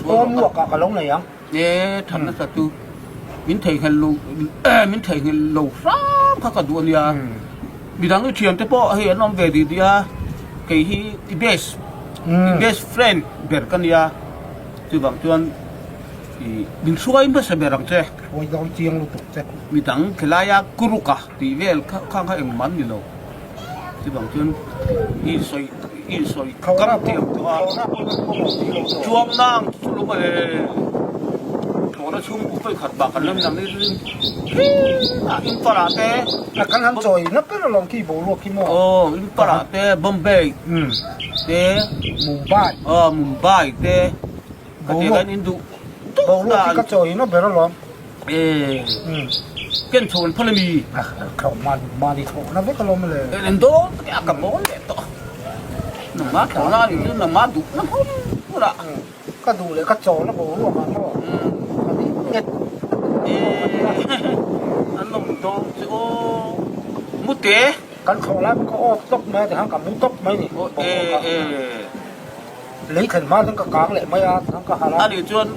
Speaker 2: Pawn luak ah ka lo nei ang.
Speaker 1: E that nasa chu min theihnghilh lo min theihnghilh lo hram kha ka duh a nia. Midang i thian te pawh hei an awm ve dih dih a kei hi i best i best friend ber ka nia. Chuvang chuan i min hruai hmasa ber ang che.
Speaker 2: Hruai dawn chiang lutuk che.
Speaker 1: Midang khelaia kuruka tih vel kha khang kha engmah an ni lo. Chuvang chuan i insawi i insawi kam thiam tawh a. Chuang nang chu lo e. Thlawhna chhung pawh vawi khat bak kan la nang i rin ah Imphal-ah te.
Speaker 2: A kan han chawi na ber alawm khi boruak khi maw.
Speaker 1: Aw Imphal-ah te Bombay. Te
Speaker 2: Mumbai.
Speaker 1: Aw Mumbai te ka ti hian in duh duh
Speaker 2: Boruak hi ka chawi na ber alawm.
Speaker 1: E ken chho an phal ami?
Speaker 2: Thlawh mani mani thlawh na vek alawm le.
Speaker 1: En dawn tak e a ka mawl leh tawh. Nangma thlawh na anih chu nangma duh na hmun hmun ah.
Speaker 2: Ka duh leh ka chaw na boruak ah maw ka ni nghet.
Speaker 1: E an awm dawn chu aw mute.
Speaker 2: Kan thlawh lai pawh ka off tawp mai a tikhan ka mu tawp mai ni. Lei thlen hma chuan ka kang leh mai a tikhan ka harh a.
Speaker 1: A nih chuan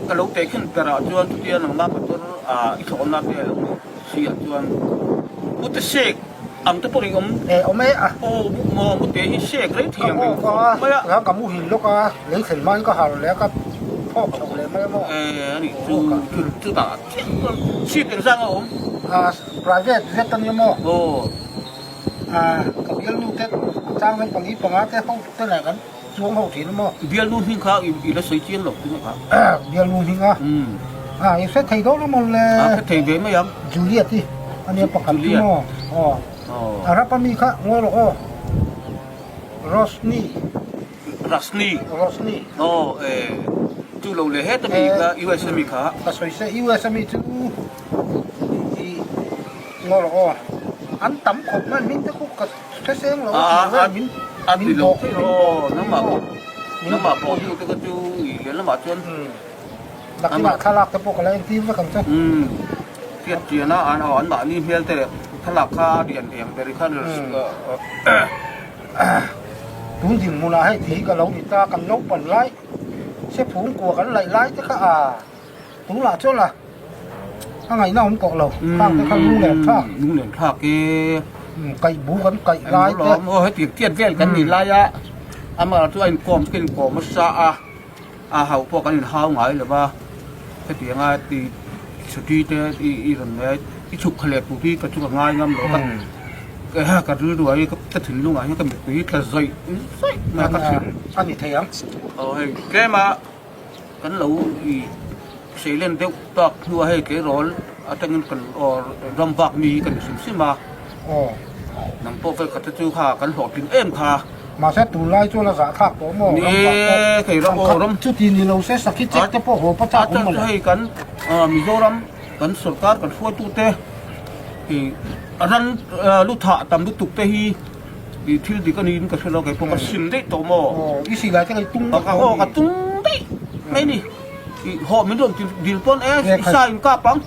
Speaker 1: ka lo teh khin berah chuan chutia nangmah motor ah i thlawhna te a lo nih si ah chuan mute shake ang te pawh i awm.
Speaker 2: E awm e a.
Speaker 1: Aw maw mute hi shake rei thei ang reng
Speaker 2: khawp mai a. Tikhan ka muhil lawk a lei thlen hma in ka harh leh a ka phawk chho leh mai a maw.
Speaker 1: E a nih chu chutah chiah chuan seat engzah nge a awm?
Speaker 2: Private zet a nia maw?
Speaker 1: Aw.
Speaker 2: Ah, ka bialnu te chang vel pali panga te ho te leh kan chuang ho thin a maw?
Speaker 1: Bialnu hming kha i la sawi chiang lo tih kha.
Speaker 2: Bialnu hming a?
Speaker 1: Umm.
Speaker 2: Ah, i hre thei dawn a maw le?
Speaker 1: Ah, hre thei ve mai ang.
Speaker 2: Juliet i a nia pakhat chu maw? Aw.
Speaker 1: Aw.
Speaker 2: A rap a mi kha ngawi rawh aw. Rosni.
Speaker 1: Rosni.
Speaker 2: Rosni.
Speaker 1: Aw, e. Chu lo leh het a mi kha, US a mi kha.
Speaker 2: Ka sawi se US a mi chu. I ngaw rawh aw. An tam khawp mai hming te khu ka hre seng lo a tih vel min min bawk min bawk
Speaker 1: nangmah pawh nangmah pawh hnu te kha chu i lian lamah chuan
Speaker 2: nakinah thlalak te pawh ka la entir vek ang che
Speaker 1: hriat chian a an an mahni hmel te leh thlalak kha a lian eng ber khan
Speaker 2: tun dinhmunah hei ti hi ka lo ni ta kan naupan lai sephung kua kan laih lai te kha a Tunah chuan a a ngaihna awm tawh lo, khang te kha lunglen thlak.
Speaker 1: Lunglen thlak e.
Speaker 2: Kaih bu kan kaih lai te.
Speaker 1: Aw heti tiat vel kan nih lai a, amah chu a inkawm chu ka inkawm nasa a, a hauh pawh kan inhau ngai lo va, hetianga ti chhuti te i rawn nei i chhuk kha leh tur hi ka chu ka ngai ngam lo ka ka rilru ah hi ka thinlung ah hian ka mittui hi tla zawih zawih mai a ka thin.
Speaker 2: A ni thei ang.
Speaker 1: Aw hei tlem a. Kan lo i seilen deuh tak hnua hei tleirawl atangin kan aw ram vak mi hi kan hrim hrim a, nang pawh vei khat te chu kha kan hlawhtling em kha.
Speaker 2: Mahse tunlai chuan a zahthlak tawh maw ram vak pawh.
Speaker 1: Ni e, kei ram aw ram.
Speaker 2: Chuti ni lo se sakhi chek te pawh haw pa chak awm mawle.
Speaker 1: Hei kan Mizoram kan sorkar kan hruaitute i ran lu thah tam lutuk te hi I thil dik a niin ka hre lo kei pawh ka sim daih tawh maw?
Speaker 2: Aw, i silai te ka i tung daih
Speaker 1: tawh. Aw, ka tung daih mai ni. I hawh min rawn ti dil pawn e, i sa in kap ang.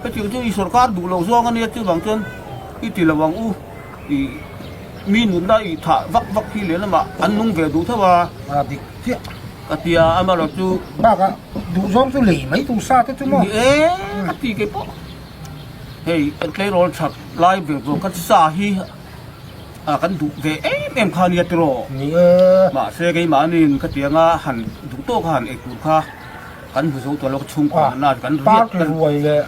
Speaker 1: Hetiang chu i sorkar duh lo zawng a nia chuvang chuan i ti lo ang u. I mi nunna i thah vak vak hi leh lamah an nung ve duh tho a.
Speaker 2: A dik chiah.
Speaker 1: Ka ti a, amaherawhchu.
Speaker 2: Bakah duh zawng chu lei mai tur sa te chu maw?
Speaker 1: Ni e, ka ti kei pawh. Hei kan tleirawl that lai ve zawk kha sa hi a kan duh ve em em kha nia tiraw?
Speaker 2: Ni e.
Speaker 1: Mahse keimahniin ka tianga han duh tawk a han ei tur kha kan hmu zo tawh lo ka chhungkaw nana kan riat
Speaker 2: Party ruai leh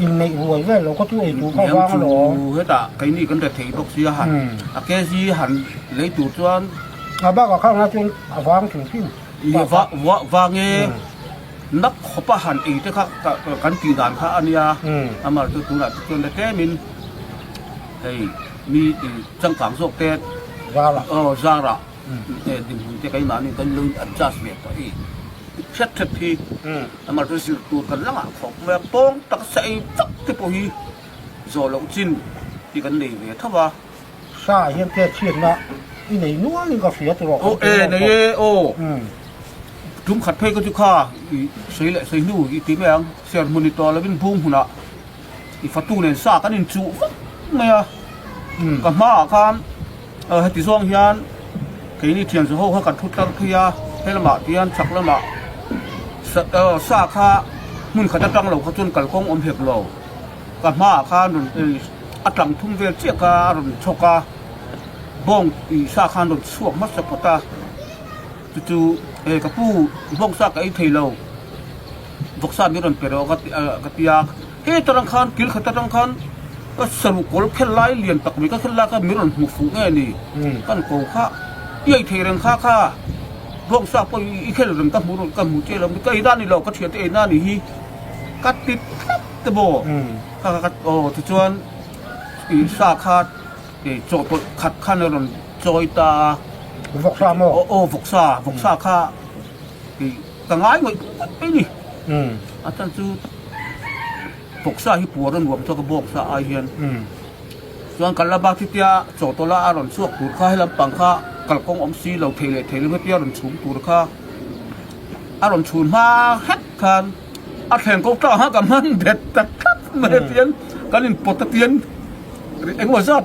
Speaker 2: inneih ruai vel lo kha chu ei tur kha vang alawm.
Speaker 1: Chu hetah keini kan rethei bawk sia han a kg han lei tur chuan
Speaker 2: A bakah kha anga chuan a vang hrim hrim.
Speaker 1: Vang e. Nak khawpa han ei te kha kan tih dan kha a nia, amah chu tunah te chuan tlemin hei mi changkang zawk te aw zarah dinhmun te keimahni kan lo in adjust ve tawh i hret hret hi amah chu zir tur kan la ngah khawp mai a, pawng tak sa ei vak te pawh hi zawh loh chin hi kan nei ve tho a.
Speaker 2: Sa hian ke chhiatna i nei nual in ka hria tawh
Speaker 1: Aw e nei e aw tum khat phei ka chu kha i sawi leh sawi hnu i ti mai ang ser hmun i tawh lovin bung hunah i fatu nen sa kan in chuh vak mai a ka hmaah khan heti zawng hian keini thian zawh ho kha kan thu tlar phei a helamah tian chhak lamah sa kha hmun khat atang lo kha chuan kalkawng awm hek lo. Ka hmaah khan rawn a tlang thum vel chiah kha a rawn chhawk a, bawng tih sa khan rawn chhuak hmasa phawt a, chu chu he ka pu bawng sa ka ei thei lo, vawksa min rawn pe rawh ka ka ti a, heta rang khan kil khat atang khan ka saruh kawl khel lai lian tak mai ka khel lai kha min rawn hmu fuh nge ni, kan ko kha i ei thei reng kha kha bawng sa pawh i khel reng ka hmu ka hmu che lo, ka ei na ni lo ka thiante ei na ni hi ka ti tlat. Te maw kha kha aw tichuan ih sa kha ih chawhtawlh khat khan a rawn chawi ta a.
Speaker 2: Vawksa maw?
Speaker 1: Aw vawksa, vawksa kha ih ka ngai ngawih ngawih mai ni. A chan chu vawksa hi puar a nuam chuan ka bawksa ai hian. Chuan kan la bak chutia chawhtawlh a a rawn chhuak tur kha helam pang kha kalkawng awm si lo thei leh thei lo hetia rawn chhum tur kha a rawn chhun hma het khan. A thleng ko tlang a ka hman bet ta tlat mai a tian kan in pawt a tian engemaw zat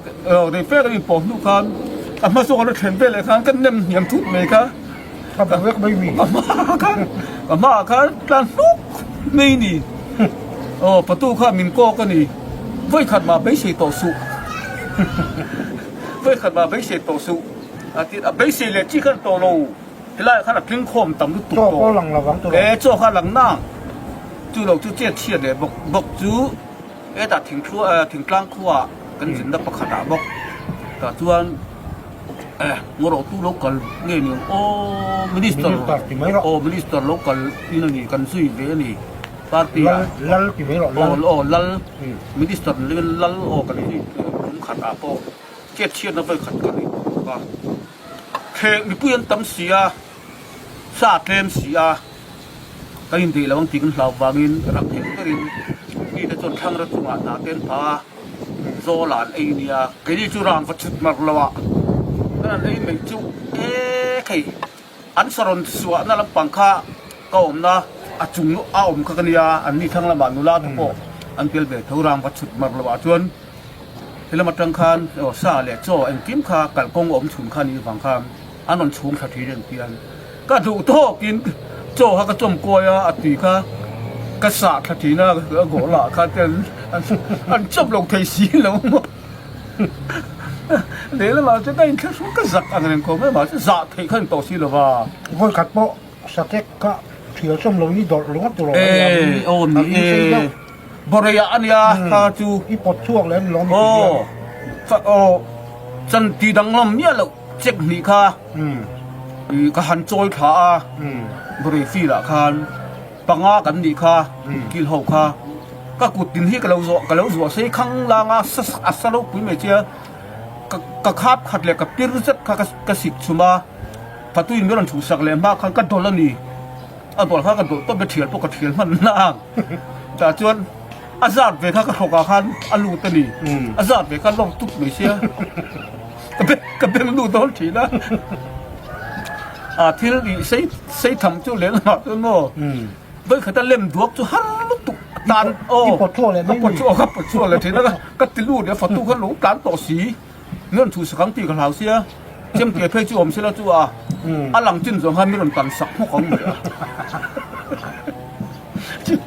Speaker 1: rei fe kan in pawh hnu khan ka hma zawk a thlen vel leh khan ka nem hniam thut mai kha
Speaker 2: ka bu vek mai mi
Speaker 1: ka hma khan ka hma ah khan tlan hluk mai ni aw patu kha min kawk a ni vawikhat mah beisei tawh suh vawikhat mah beisei tawh suh a ti a beisei leh chi khan tawh lo. Helaiah khan a tling khawm tam lutuk
Speaker 2: tawh. Chaw pawh lang lo vang tur.
Speaker 1: E chaw kha lang nang. Chu lo chu chet chhiat leh bawk bawk chu hetah thingthlua thingtlang khuaah kan zinna pakhatah bawk tah chuan e ngawrawhtu lo kal nge ni ang aw minister aw minister lo kal in a ni kan zui ve a ni party ah
Speaker 2: lal ti mai rawh
Speaker 1: lal aw lal minister lal aw kan zui tum khatah pawh chet chhiatna vawikhat kan ni bawk a. Thleng mipui an tam si a, sa a tlem si a, kan indeih lo ang tih kan hlau vangin rak thei berin mite chuan thlangra chungah hna te an pha a, zawl ah an ei nia. Keini chu rang va chhut mar lo ah kan han ei mai chu e khei an sarawn suahna lampang kha ka awmna a chung a awm kha ka nia, an ni thlang lamah nula te pawh an tel ve tho rang va chhut mar lo ah chuan. Helam atang khan sa leh chaw engkim kha kalkawng awm chhun kha nih vang khan an rawn chhung thla thin an ti a. Ka duh tawkin chaw kha ka chawm kuai a, a tui kha ka sah thla thin a, a goal ah khan te an chawp lo thei si lo maw. Lehlamah chuan ka inthlahrung ka zak ang reng khawp mai mahse zah theih kha an tawh si lo va.
Speaker 2: Vawikhat pawh satek kha thial chawm lo in i dawrh ringawt tur
Speaker 1: awm a ni a, a ring sei deuh. Bawrheiah a nia kha chu.
Speaker 2: I pawt chhuak leh a ni lawm i ti hian.
Speaker 1: Aw chan ti danglam miah loh check hnih kha ka han chawi thla a, Bawrhei field ah khan panga kan nih kha kil ho kha ka kut tin hi ka lo zawh ka lo zuah sei khang lang a a sa ropui mai che a ka khap khat leh ka pir zet kha ka sik chhum a Fatuin min rawn chhuhsak leh hma khan ka dawlh a ni. A dawlh kha ka dawlh tawp e thial pawh ka thial hman na ang. Tah chuan a zat ve kha ka hrawk ah khan a lut a ni. A zat ve kha lawk tup mai sia. Ka beng ka beng lut dawn thin a. A thil ih sei sei tham chu leh lamah chuan maw vawikhat a lem duak chu har lutuk tan aw
Speaker 2: I pawt chhuak leh mai
Speaker 1: ka pawt chhuak ka pawt chhuak leh thin a ka ti lut leh fatu kha lo tlan tawh si. Min rawn chhuhsak ang tih ka hlau sia, Chemte phei chu awm sela chu a, a lang chin zawng khan min rawn tan sak hmawk ang mai a. Chu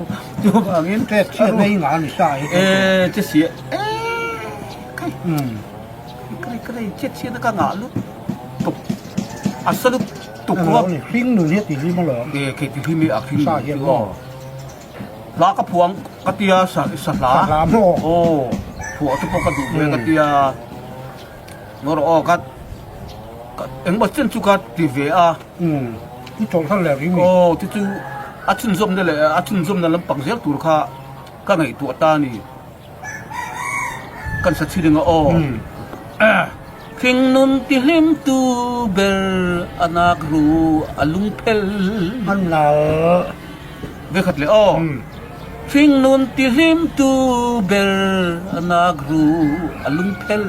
Speaker 1: chuvangin
Speaker 2: Che chhiat na i ngah a ni sa hi.
Speaker 1: E che sia e kai. Kai kai che chhiat na ka ngah lut tuk a sa lut tuk
Speaker 2: lo. Hring nun hi a ti hlim alawm.
Speaker 1: E kei ti hlim i a hring sa hian maw. Hla ka phuang ka tia sa sa hla.
Speaker 2: Sa hla maw.
Speaker 1: Aw phuah te pawh ka duh ve ka tia. Ngawr aw ka engmaw chen chu ka ti ve a.
Speaker 2: Umm i chawlhsan leh rih mi.
Speaker 1: Aw chu chu a chhunzawmna leh a chhunzawmna lampang zel tur kha ka ngaihtuah ta a ni. Kan sa chhiring a aw. Hringnun tihlim tu ber a nak ru a lungphel.
Speaker 2: A nal.
Speaker 1: Vekhat leh aw. Hringnun tihlim tu ber a nak ru a lungphel.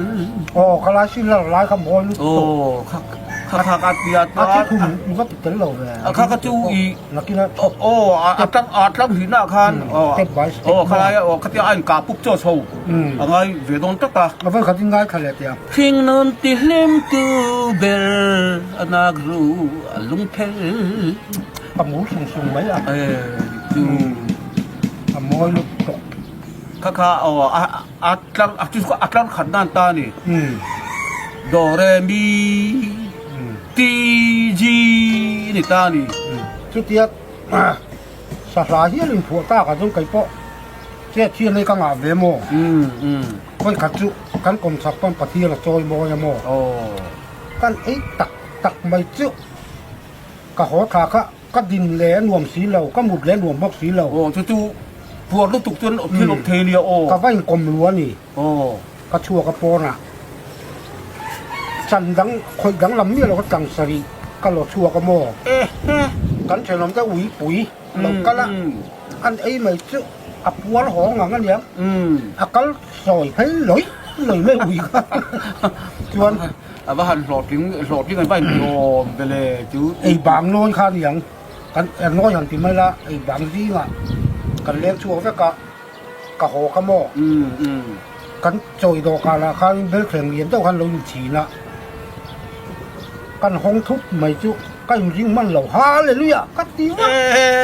Speaker 2: Aw ka lai sin lar lai kha mawi lutuk.
Speaker 1: Aw kha kha kha ka tia
Speaker 2: A thi khum i va ti tel lo ve.
Speaker 1: A kha kha chu i
Speaker 2: Nakin a
Speaker 1: aw a tlang a tlang hih nah khan aw
Speaker 2: Step by step
Speaker 1: aw kha lai aw khatia a in kah pup chaw chho a ngai ve dawn tlat a.
Speaker 2: A vawi khat in ngai thla leh teh a.
Speaker 1: Hringnun tihlim tu ber a nak ru a lungphel.
Speaker 2: Ka mu sung sung mai a.
Speaker 1: E chu.
Speaker 2: A mawi lutuk.
Speaker 1: Kha kha aw a a tlar a chu a tlar khat nan ta ni. Do re mi ti ji ni ta ni.
Speaker 2: Chutia sahla hial in phuah tak ah chuan kei pawh chet hian hei ka ngah ve maw? Khawi khat chu kan kawm chak pawn Pathian a chawi mawi a maw? Kan ei tak tak mai chu. Ka haw thla kha ka din leh a nuam si lo, ka mut leh a nuam bawk si lo.
Speaker 1: Aw chu chu puar lutuk chuan thil awm thei nia aw.
Speaker 2: Ka va inkawm lu a ni.
Speaker 1: Aw.
Speaker 2: Ka chhuak a pawnah chan dang khawih dang lam miah lo ka tlang sarih ka lo chhuak a maw.
Speaker 1: Ehe.
Speaker 2: Kan thenawm te ui pui lo kal a, an ei mai chu a puar haw ngang a nia. A kal sawi phei lawih lawih mai ui kha chuan.
Speaker 1: A va han hlawhtling hlawhtling an va in tlawm ve le chu.
Speaker 2: Ei bang nawi kha a ni ang, kan nawi han ti mai la, ei bang zingah kan leng chhuak vek a, ka haw kha maw? Kan chawi dawhkanah khan belthleng lian deuh khan lo inchhin a, kan hawng thup mai chu ka inring hman lo, Hallelujah! ka ti vak,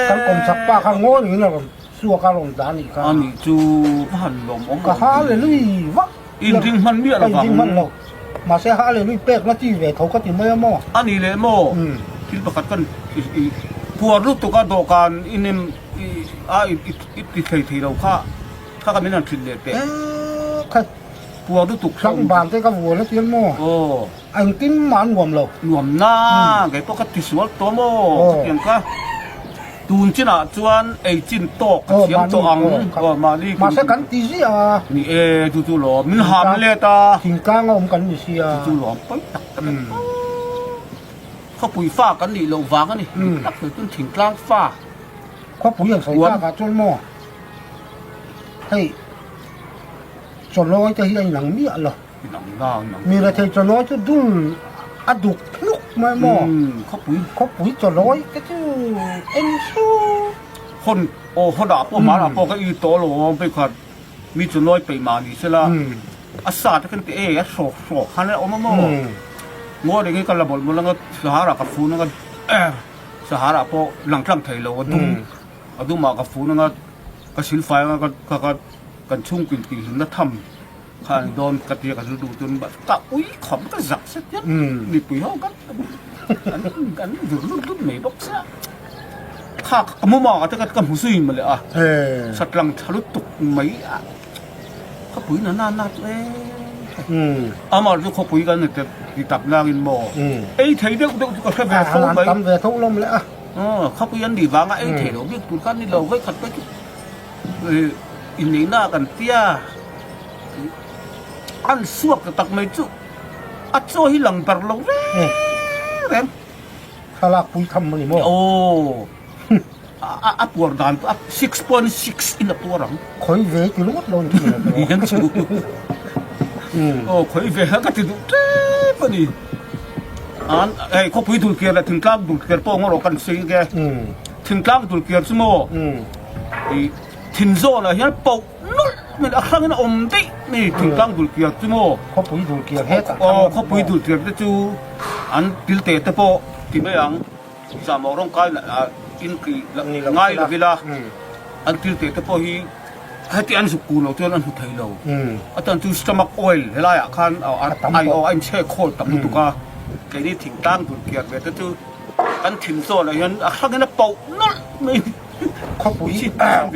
Speaker 2: kan kawmchak pa kha ngawi rengin a rawn suak a, a rawn dah a nih kha.
Speaker 1: A nih chu va han lawm awm
Speaker 2: Ka Hallelujah vak.
Speaker 1: Inring hman miah lo
Speaker 2: vang. Ka inring hman lo. Mahse Hallelujah pek na chi ve tho ka ti mai a maw?
Speaker 1: A ni leh maw? Thil pakhat kan i puar lutuk a dawhkan i nem i a i ti thlei thei lo kha kha ka min han hrilh leh teh.
Speaker 2: Kha
Speaker 1: puar lutuk
Speaker 2: Hrang ban te ka vual a ti a maw?
Speaker 1: Aw.
Speaker 2: Engtin mah an nuam lo.
Speaker 1: Nuam na kei pawh ka ti sual tawh maw? Khatiang kha. Tun chinah chuan ei chin tawk ka thiam tawh ang. Aw mahni
Speaker 2: kum. Mahse kan ti ziah a.
Speaker 1: Ni e chu chu lawm min ham let a.
Speaker 2: Thingtlang a awm kan ni sia.
Speaker 1: Chu chu lawm pawi tak tak a ni. Khawpui fa kan nih loh vang a ni. Dik tak sawi chuan thingtlang fa.
Speaker 2: Khawpui an sawi tak ah chuan maw hei chawlawi te hi a inang miah lo. Mi rethei chawlawi chu dul a duk hnuk mai maw?
Speaker 1: Khawpui.
Speaker 2: Khawpui chawlawi te chu eng su.
Speaker 1: Hawn aw hawn ah pawh hmanah pawh ka i tawh lo awm phei khat mi chawlawi peih mah ni sela a sa te khan ti e a hrawk hrawk khan a awm a maw? Ngaw reng hi ka la mawlh mawlh anga sahara ka fun anga sahara pawh lang tlang thei lo a dum a dumah ka fun anga ka silfai anga ka ka kan chhungkin tihhlimna tham Kha an dawn ka tia ka rilru chuan ka ui khawp ka zak set hian mipui ho kan an an vir lut lut mai bawk sia kha ka mu mah te ka hmu zui mawle a satlang tha lutuk mai a khawpui na na na chu e amah chu khawpui kan ni ti tak nangin maw ei thei deuh deuh chu ka hre ve fo mai
Speaker 2: tam ve tho lawm leh a
Speaker 1: khawpui an nih vanga ei thei lo bik tur kha ni lo vei khat te chu Inneihna kan tia an suak ta tak mai chu a chaw hi lang ber lo reng reng.
Speaker 2: Thlalak pui tham a ni maw?
Speaker 1: Aw a puar dan pawh 6.6 in a puar ang.
Speaker 2: Khawi ve ti ringawt lo ni
Speaker 1: Ni hian chu. Aw khawi ve ka ti duh tep a ni. An hei khawpui dulkiar leh thingtlang dulkiar pawh ngaw rawh kan sawi nge. Thingtlang dulkiar chu maw? I thin zawnah hian poh nawlh mai a hrangin a awm daih mai thingtlang dulkiar chu maw?
Speaker 2: Khawpui dulkiar hetah
Speaker 1: Aw khawpui dulkiar te chu an til te te pawh ti mai ang zahmawh rawng kai in tih ngai lo ila. An thil teh te pawh hi heti an zuk kur loh chuan an hmu thei lo. A tan chu stomach oil helaiah khan a inchhek khawl tam lutuk a, keini thingtlang dul kiar ve te chu kan thin zawnah hian a hrangin a pauh nawlh mai.
Speaker 2: Khawpui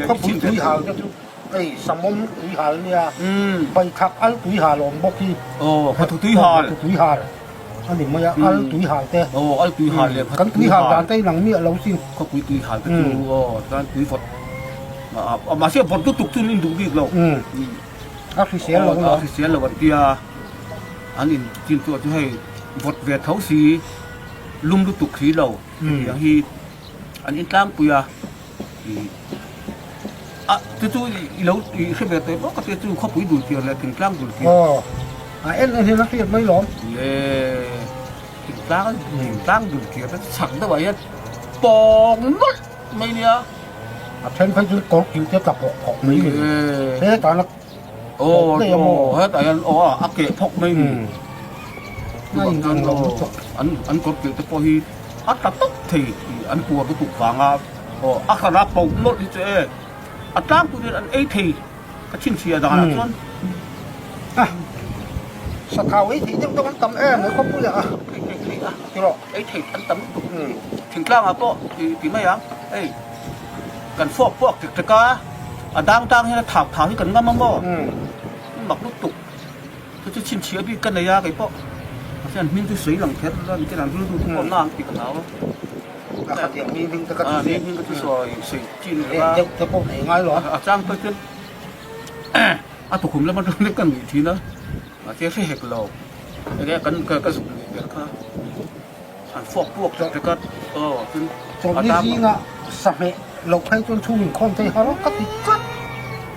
Speaker 2: khawpui tui hal te chu hei samawm tui hal nia, baithak al tui hal awm bawk hi.
Speaker 1: Aw, hmatu tui hal.
Speaker 2: Hmatu tui hal. A ni mai a, al tui hal te.
Speaker 1: Aw, al tui hal leh
Speaker 2: Kan tui hal dan te inang miah lo sin.
Speaker 1: Khawpui tui hal te chu aw chuan tui vawt mahse vawt lutuk chu an induh bik lo.
Speaker 2: A hrisel lo
Speaker 1: A hrisel lo an tia an in chin chu chu hei vawt ve tho si lum lutuk si lo hetiang hi an intlangpui a. A chu chu i lo i hre ve tawh bawk a tia chu khawpui dul tir leh thingtlang dul tir.
Speaker 2: Aw a en en hian a hriat mai lawm.
Speaker 1: Le thingtlang thingtlang dul tir te chak deuh ah hian pawng nawlh mai nia.
Speaker 2: A then phei chu kawr kilh te tla phawk phawk mai ni. Hetah hian
Speaker 1: Aw aw hetah hian aw a keh phawk mai ni. Chuvang chuan aw an an kawr kilh te pawh hi a tla tawp thei tih an puar lutuk vanga aw a hran a pauh nawlh hi chu e a tlangpui hian an ei thei ka chhinchhiah danah chuan.
Speaker 2: A sathau ei thei deuh deuh an tam em mai khawpuiah a
Speaker 1: ei thei a tiraw ei thei an tam lutuk thingtlangah pawh ti mai ang hei. Kan fawk puak tek tek a, a dang tang hian a thak thak hi kan ngam a maw? Mak lutuk. Chu chu chhinchhiah bik ka nei a kei pawh. Mahse an hming chu sawi lang kher a, nitin an rilru te pawh na an ti ka hlau a.
Speaker 2: A khatiang mi hming te ka chu
Speaker 1: Mi hming ka chu sawi sawi chi ni lo a.
Speaker 2: Deuh te pawh nei ngai lo a.
Speaker 1: A chang pawh chuan a tukhum lam atang ka nuih thin a, mahse hre hek lo. Enge kan ka zuk nuih ber kha. An fawk puak tek tek a, aw tin
Speaker 2: a Chawlhni zingah sahmeh loh phei chuan chhung inkhawm thei har ka ti tlat.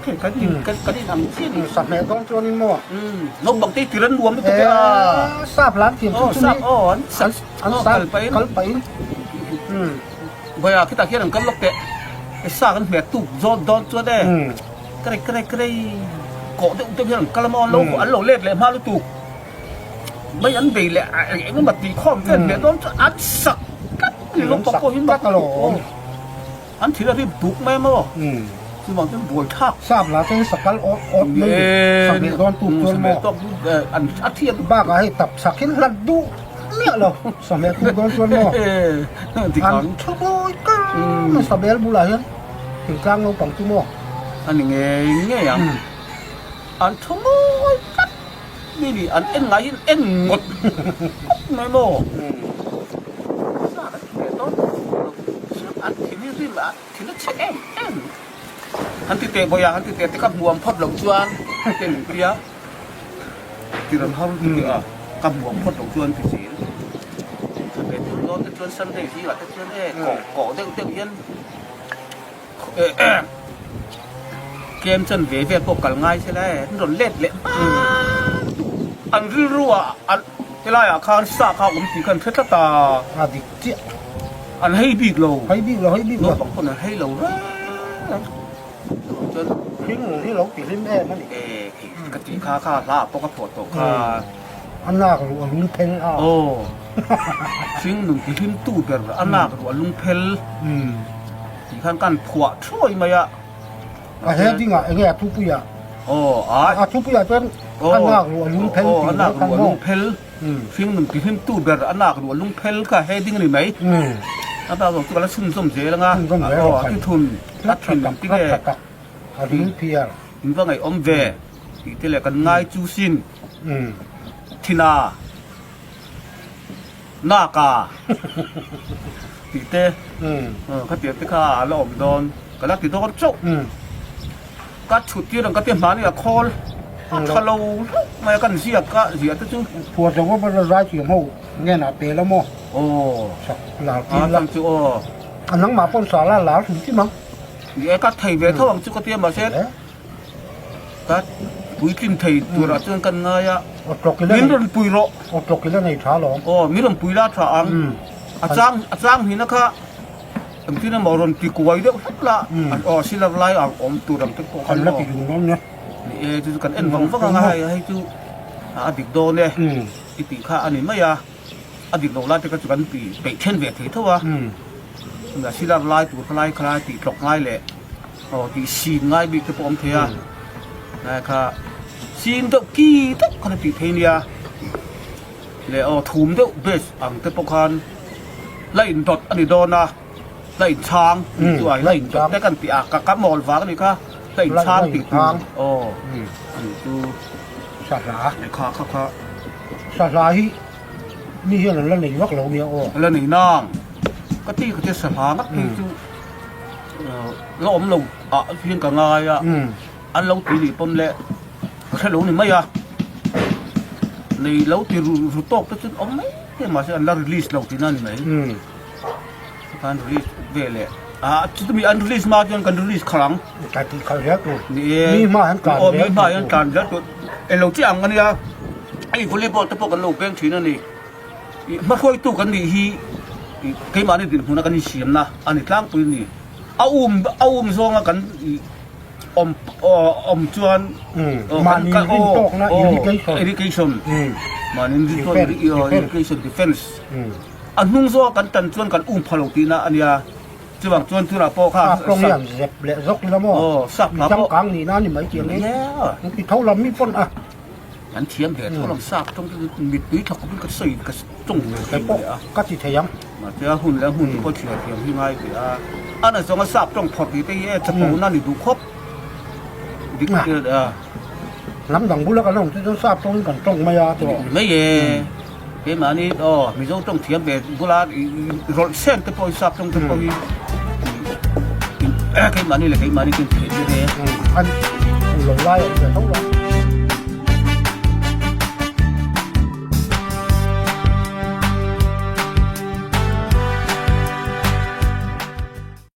Speaker 1: Khi kan in kan kan in ang chiah ni.
Speaker 2: Sahmeh dawn chuanin maw?
Speaker 1: Umm naupang te tir an nuam lutuk e a.
Speaker 2: Sap lan thiam chu chu ni.
Speaker 1: Sap aw an sap
Speaker 2: an sap kal pahin kal pahin.
Speaker 1: Umm Vawiah khitah khian an kal lawk teh. Sa kan hmeh tuk zawt dawn chuan e. Karei karei karei kawh deuh deuh hian an kal a maw an lo an lo let leh hma lutuk. Mai an bei leh eng emaw tih khawm vel hmeh dawn chu an sak tlat ni lo pawh pawh hi mak
Speaker 2: alawm.
Speaker 1: An thil a rim tuk mai maw? Chuvang chuan buai thlak.
Speaker 2: Sap lah chuan sakal awt awt mai ni. Sahmeh dawn tuk chuan maw?
Speaker 1: An a thiat.
Speaker 2: Bakah hei tap sak hin hlat duh miah lo sahmeh tuk dawn chuan maw? An thu mawi kar mai sabel bulah hian thingtlang naupang chu maw?
Speaker 1: A ni ngei ngei ang. An thu mawi tlat. Mi nih an en ngaiin en ngawt ngawt mai maw? Sa kan ti ve dawn lo an thin hi rim a thin a chhe em em. Han ti teh vawiah han ti teh te ka hmuam phawt loh chuan te min tia tiran har ti teh a ka hmuam phawt loh chuan ti zel. Ve tur dawn te chuan Sunday zingah te chuan e kawh kawh deuh deuh hian Tlem chuan ve vel pawh kal ngai se la e, an rawn let leh hma lutuk. An rilru ah an helai ah khan sa kha a awm tih kha an hre tlat a.
Speaker 2: A dik chiah.
Speaker 1: An hei bik lo.
Speaker 2: Hei bik lo, hei bik lo.
Speaker 1: Naupang pawn an hei lo reng reng. Chuvang chuan.
Speaker 2: Hring hi lo ti hlim em a ni.
Speaker 1: E, khi ka tih kha kha hla ah pawh ka phuah tawh kha.
Speaker 2: A nak ruh a lung phel a.
Speaker 1: Aw. Hring nun ti hlim tu ber a nak ruh a lung phel. Tih khan kan phuah thuai mai a.
Speaker 2: A heading ah enge a thupui ah?
Speaker 1: Aw a.
Speaker 2: A thupui ah chuan a nak ruh a lung phel
Speaker 1: tih a nak ruh a lung phel. Hring nun ti hlim tu ber a nak ruh a lung phel kha heading a ni mai. A bak zawng chu ka la chhunzawm zel anga. Aw a thithun a thin ang ti nge.
Speaker 2: A ring phiar.
Speaker 1: In va ngaihawm ve tih te leh kan ngai chu sin. Thina. Naka tih te khatiang te kha a la awm dawn ka la ti dawn chauh ka chhut tir ang ka ti hmani a khawl a tha lo hlauh mai a kan ziak a ziah te chu
Speaker 2: Phuah zawng a bala zai thiam ho ngen ah pe la maw
Speaker 1: aw
Speaker 2: sak lar tir la
Speaker 1: chu aw
Speaker 2: a nangmah pawn sa la lar hrim hrim ang
Speaker 1: ni e ka thei ve tho ang chu ka ti a mahse Ka puitlin thei turah chuan kan ngai a, min rawn pui rawh.
Speaker 2: Aw tlawk ila nei tha alawm.
Speaker 1: Aw min rawn pui la tha ang. A chang a chang hmina kha engtin emaw rawn ti kuai deuh hlek la, aw silar lai ang awm tur ang te pawh khan
Speaker 2: maw. Kan la ti dun dawn nia.
Speaker 1: Ni e chu chu kan en vang vang ang a hei hei chu a dik dawn e i tih kha a ni mai a, a dik loh lai te kha chu kan ti peih then ve thei tho a, silar lai tur kha lai kha lai tih tlawk ngai leh. Aw tih sin ngai bik te pawh awm thei a. Lai kha sin deuh ki deuh khan a tih thei nia. Leh aw thum deuh base ang te pawh khan la indawt a ni dawn a, la inchhang tih chu ai la indawt te kan tih a, ka ka mawl vang a nih kha, la inchhang tih tur aw a nih chu.
Speaker 2: Sahla.
Speaker 1: Kha kha kha.
Speaker 2: Sahla hi mi hian an la nei vak lo nia aw.
Speaker 1: La nei nang. Ka ti ka tia sahla ngat phei chu la awm lo ah hian ka ngai a, an lo ti nih pawn le ka hre lo ni mai a. Nei lo ti ru ru tawk te chuan awm mai thei mahse an la release lo tihna a ni mai. Khan release ve leh ah chutumi an release hma chuan kan release khalh ang.
Speaker 2: Ka tih khalh zel tur.
Speaker 1: Ni e.
Speaker 2: Mi hma hian tlan zel tur.
Speaker 1: Mi hma hian tlan zel tur. Englo chiah ang a nia. Hei volleyball te pawh kan lo beng thin a ni. Ih hmahruaitu kan nih hi ih keimahni dinhmuna kan insiamna a ni tlangpui a ni. A um a um zawnga kan ih awm awm chuan
Speaker 2: mahni rin tawkna irrigation
Speaker 1: irrigation mahni rin tawkna irrigation defense a hnung zawk kan tan chuan kan um pha lo tihna a nia chuvang chuan tunah pawh kha
Speaker 2: sap tawng hian zep leh zawk ila maw
Speaker 1: sap
Speaker 2: mi changkang nihna a ni mai tih ang in ti tho lam mi pawn a
Speaker 1: an thiam ve tho lam sap tawng chu mittui thla khawpin ka sawi ka tawng ve
Speaker 2: thei pawh ka ti thei ang
Speaker 1: mahse a hun leh a hmun te pawh thliar thiam hi ngai ve a a na zawnga sap tawng phawrh tih te hi e chapo na ni duh khawp dik a
Speaker 2: lam dang bula kan awm te chuan sap tawngin kan tawng mai a
Speaker 1: tawh mai e keimahni aw mizo tawng thiam ve bula rawlh sen te pawh hi sap tawng te pawh hi keimahni leh keimahni chu in theih tir e
Speaker 2: an lo lai a awm ve tho lo.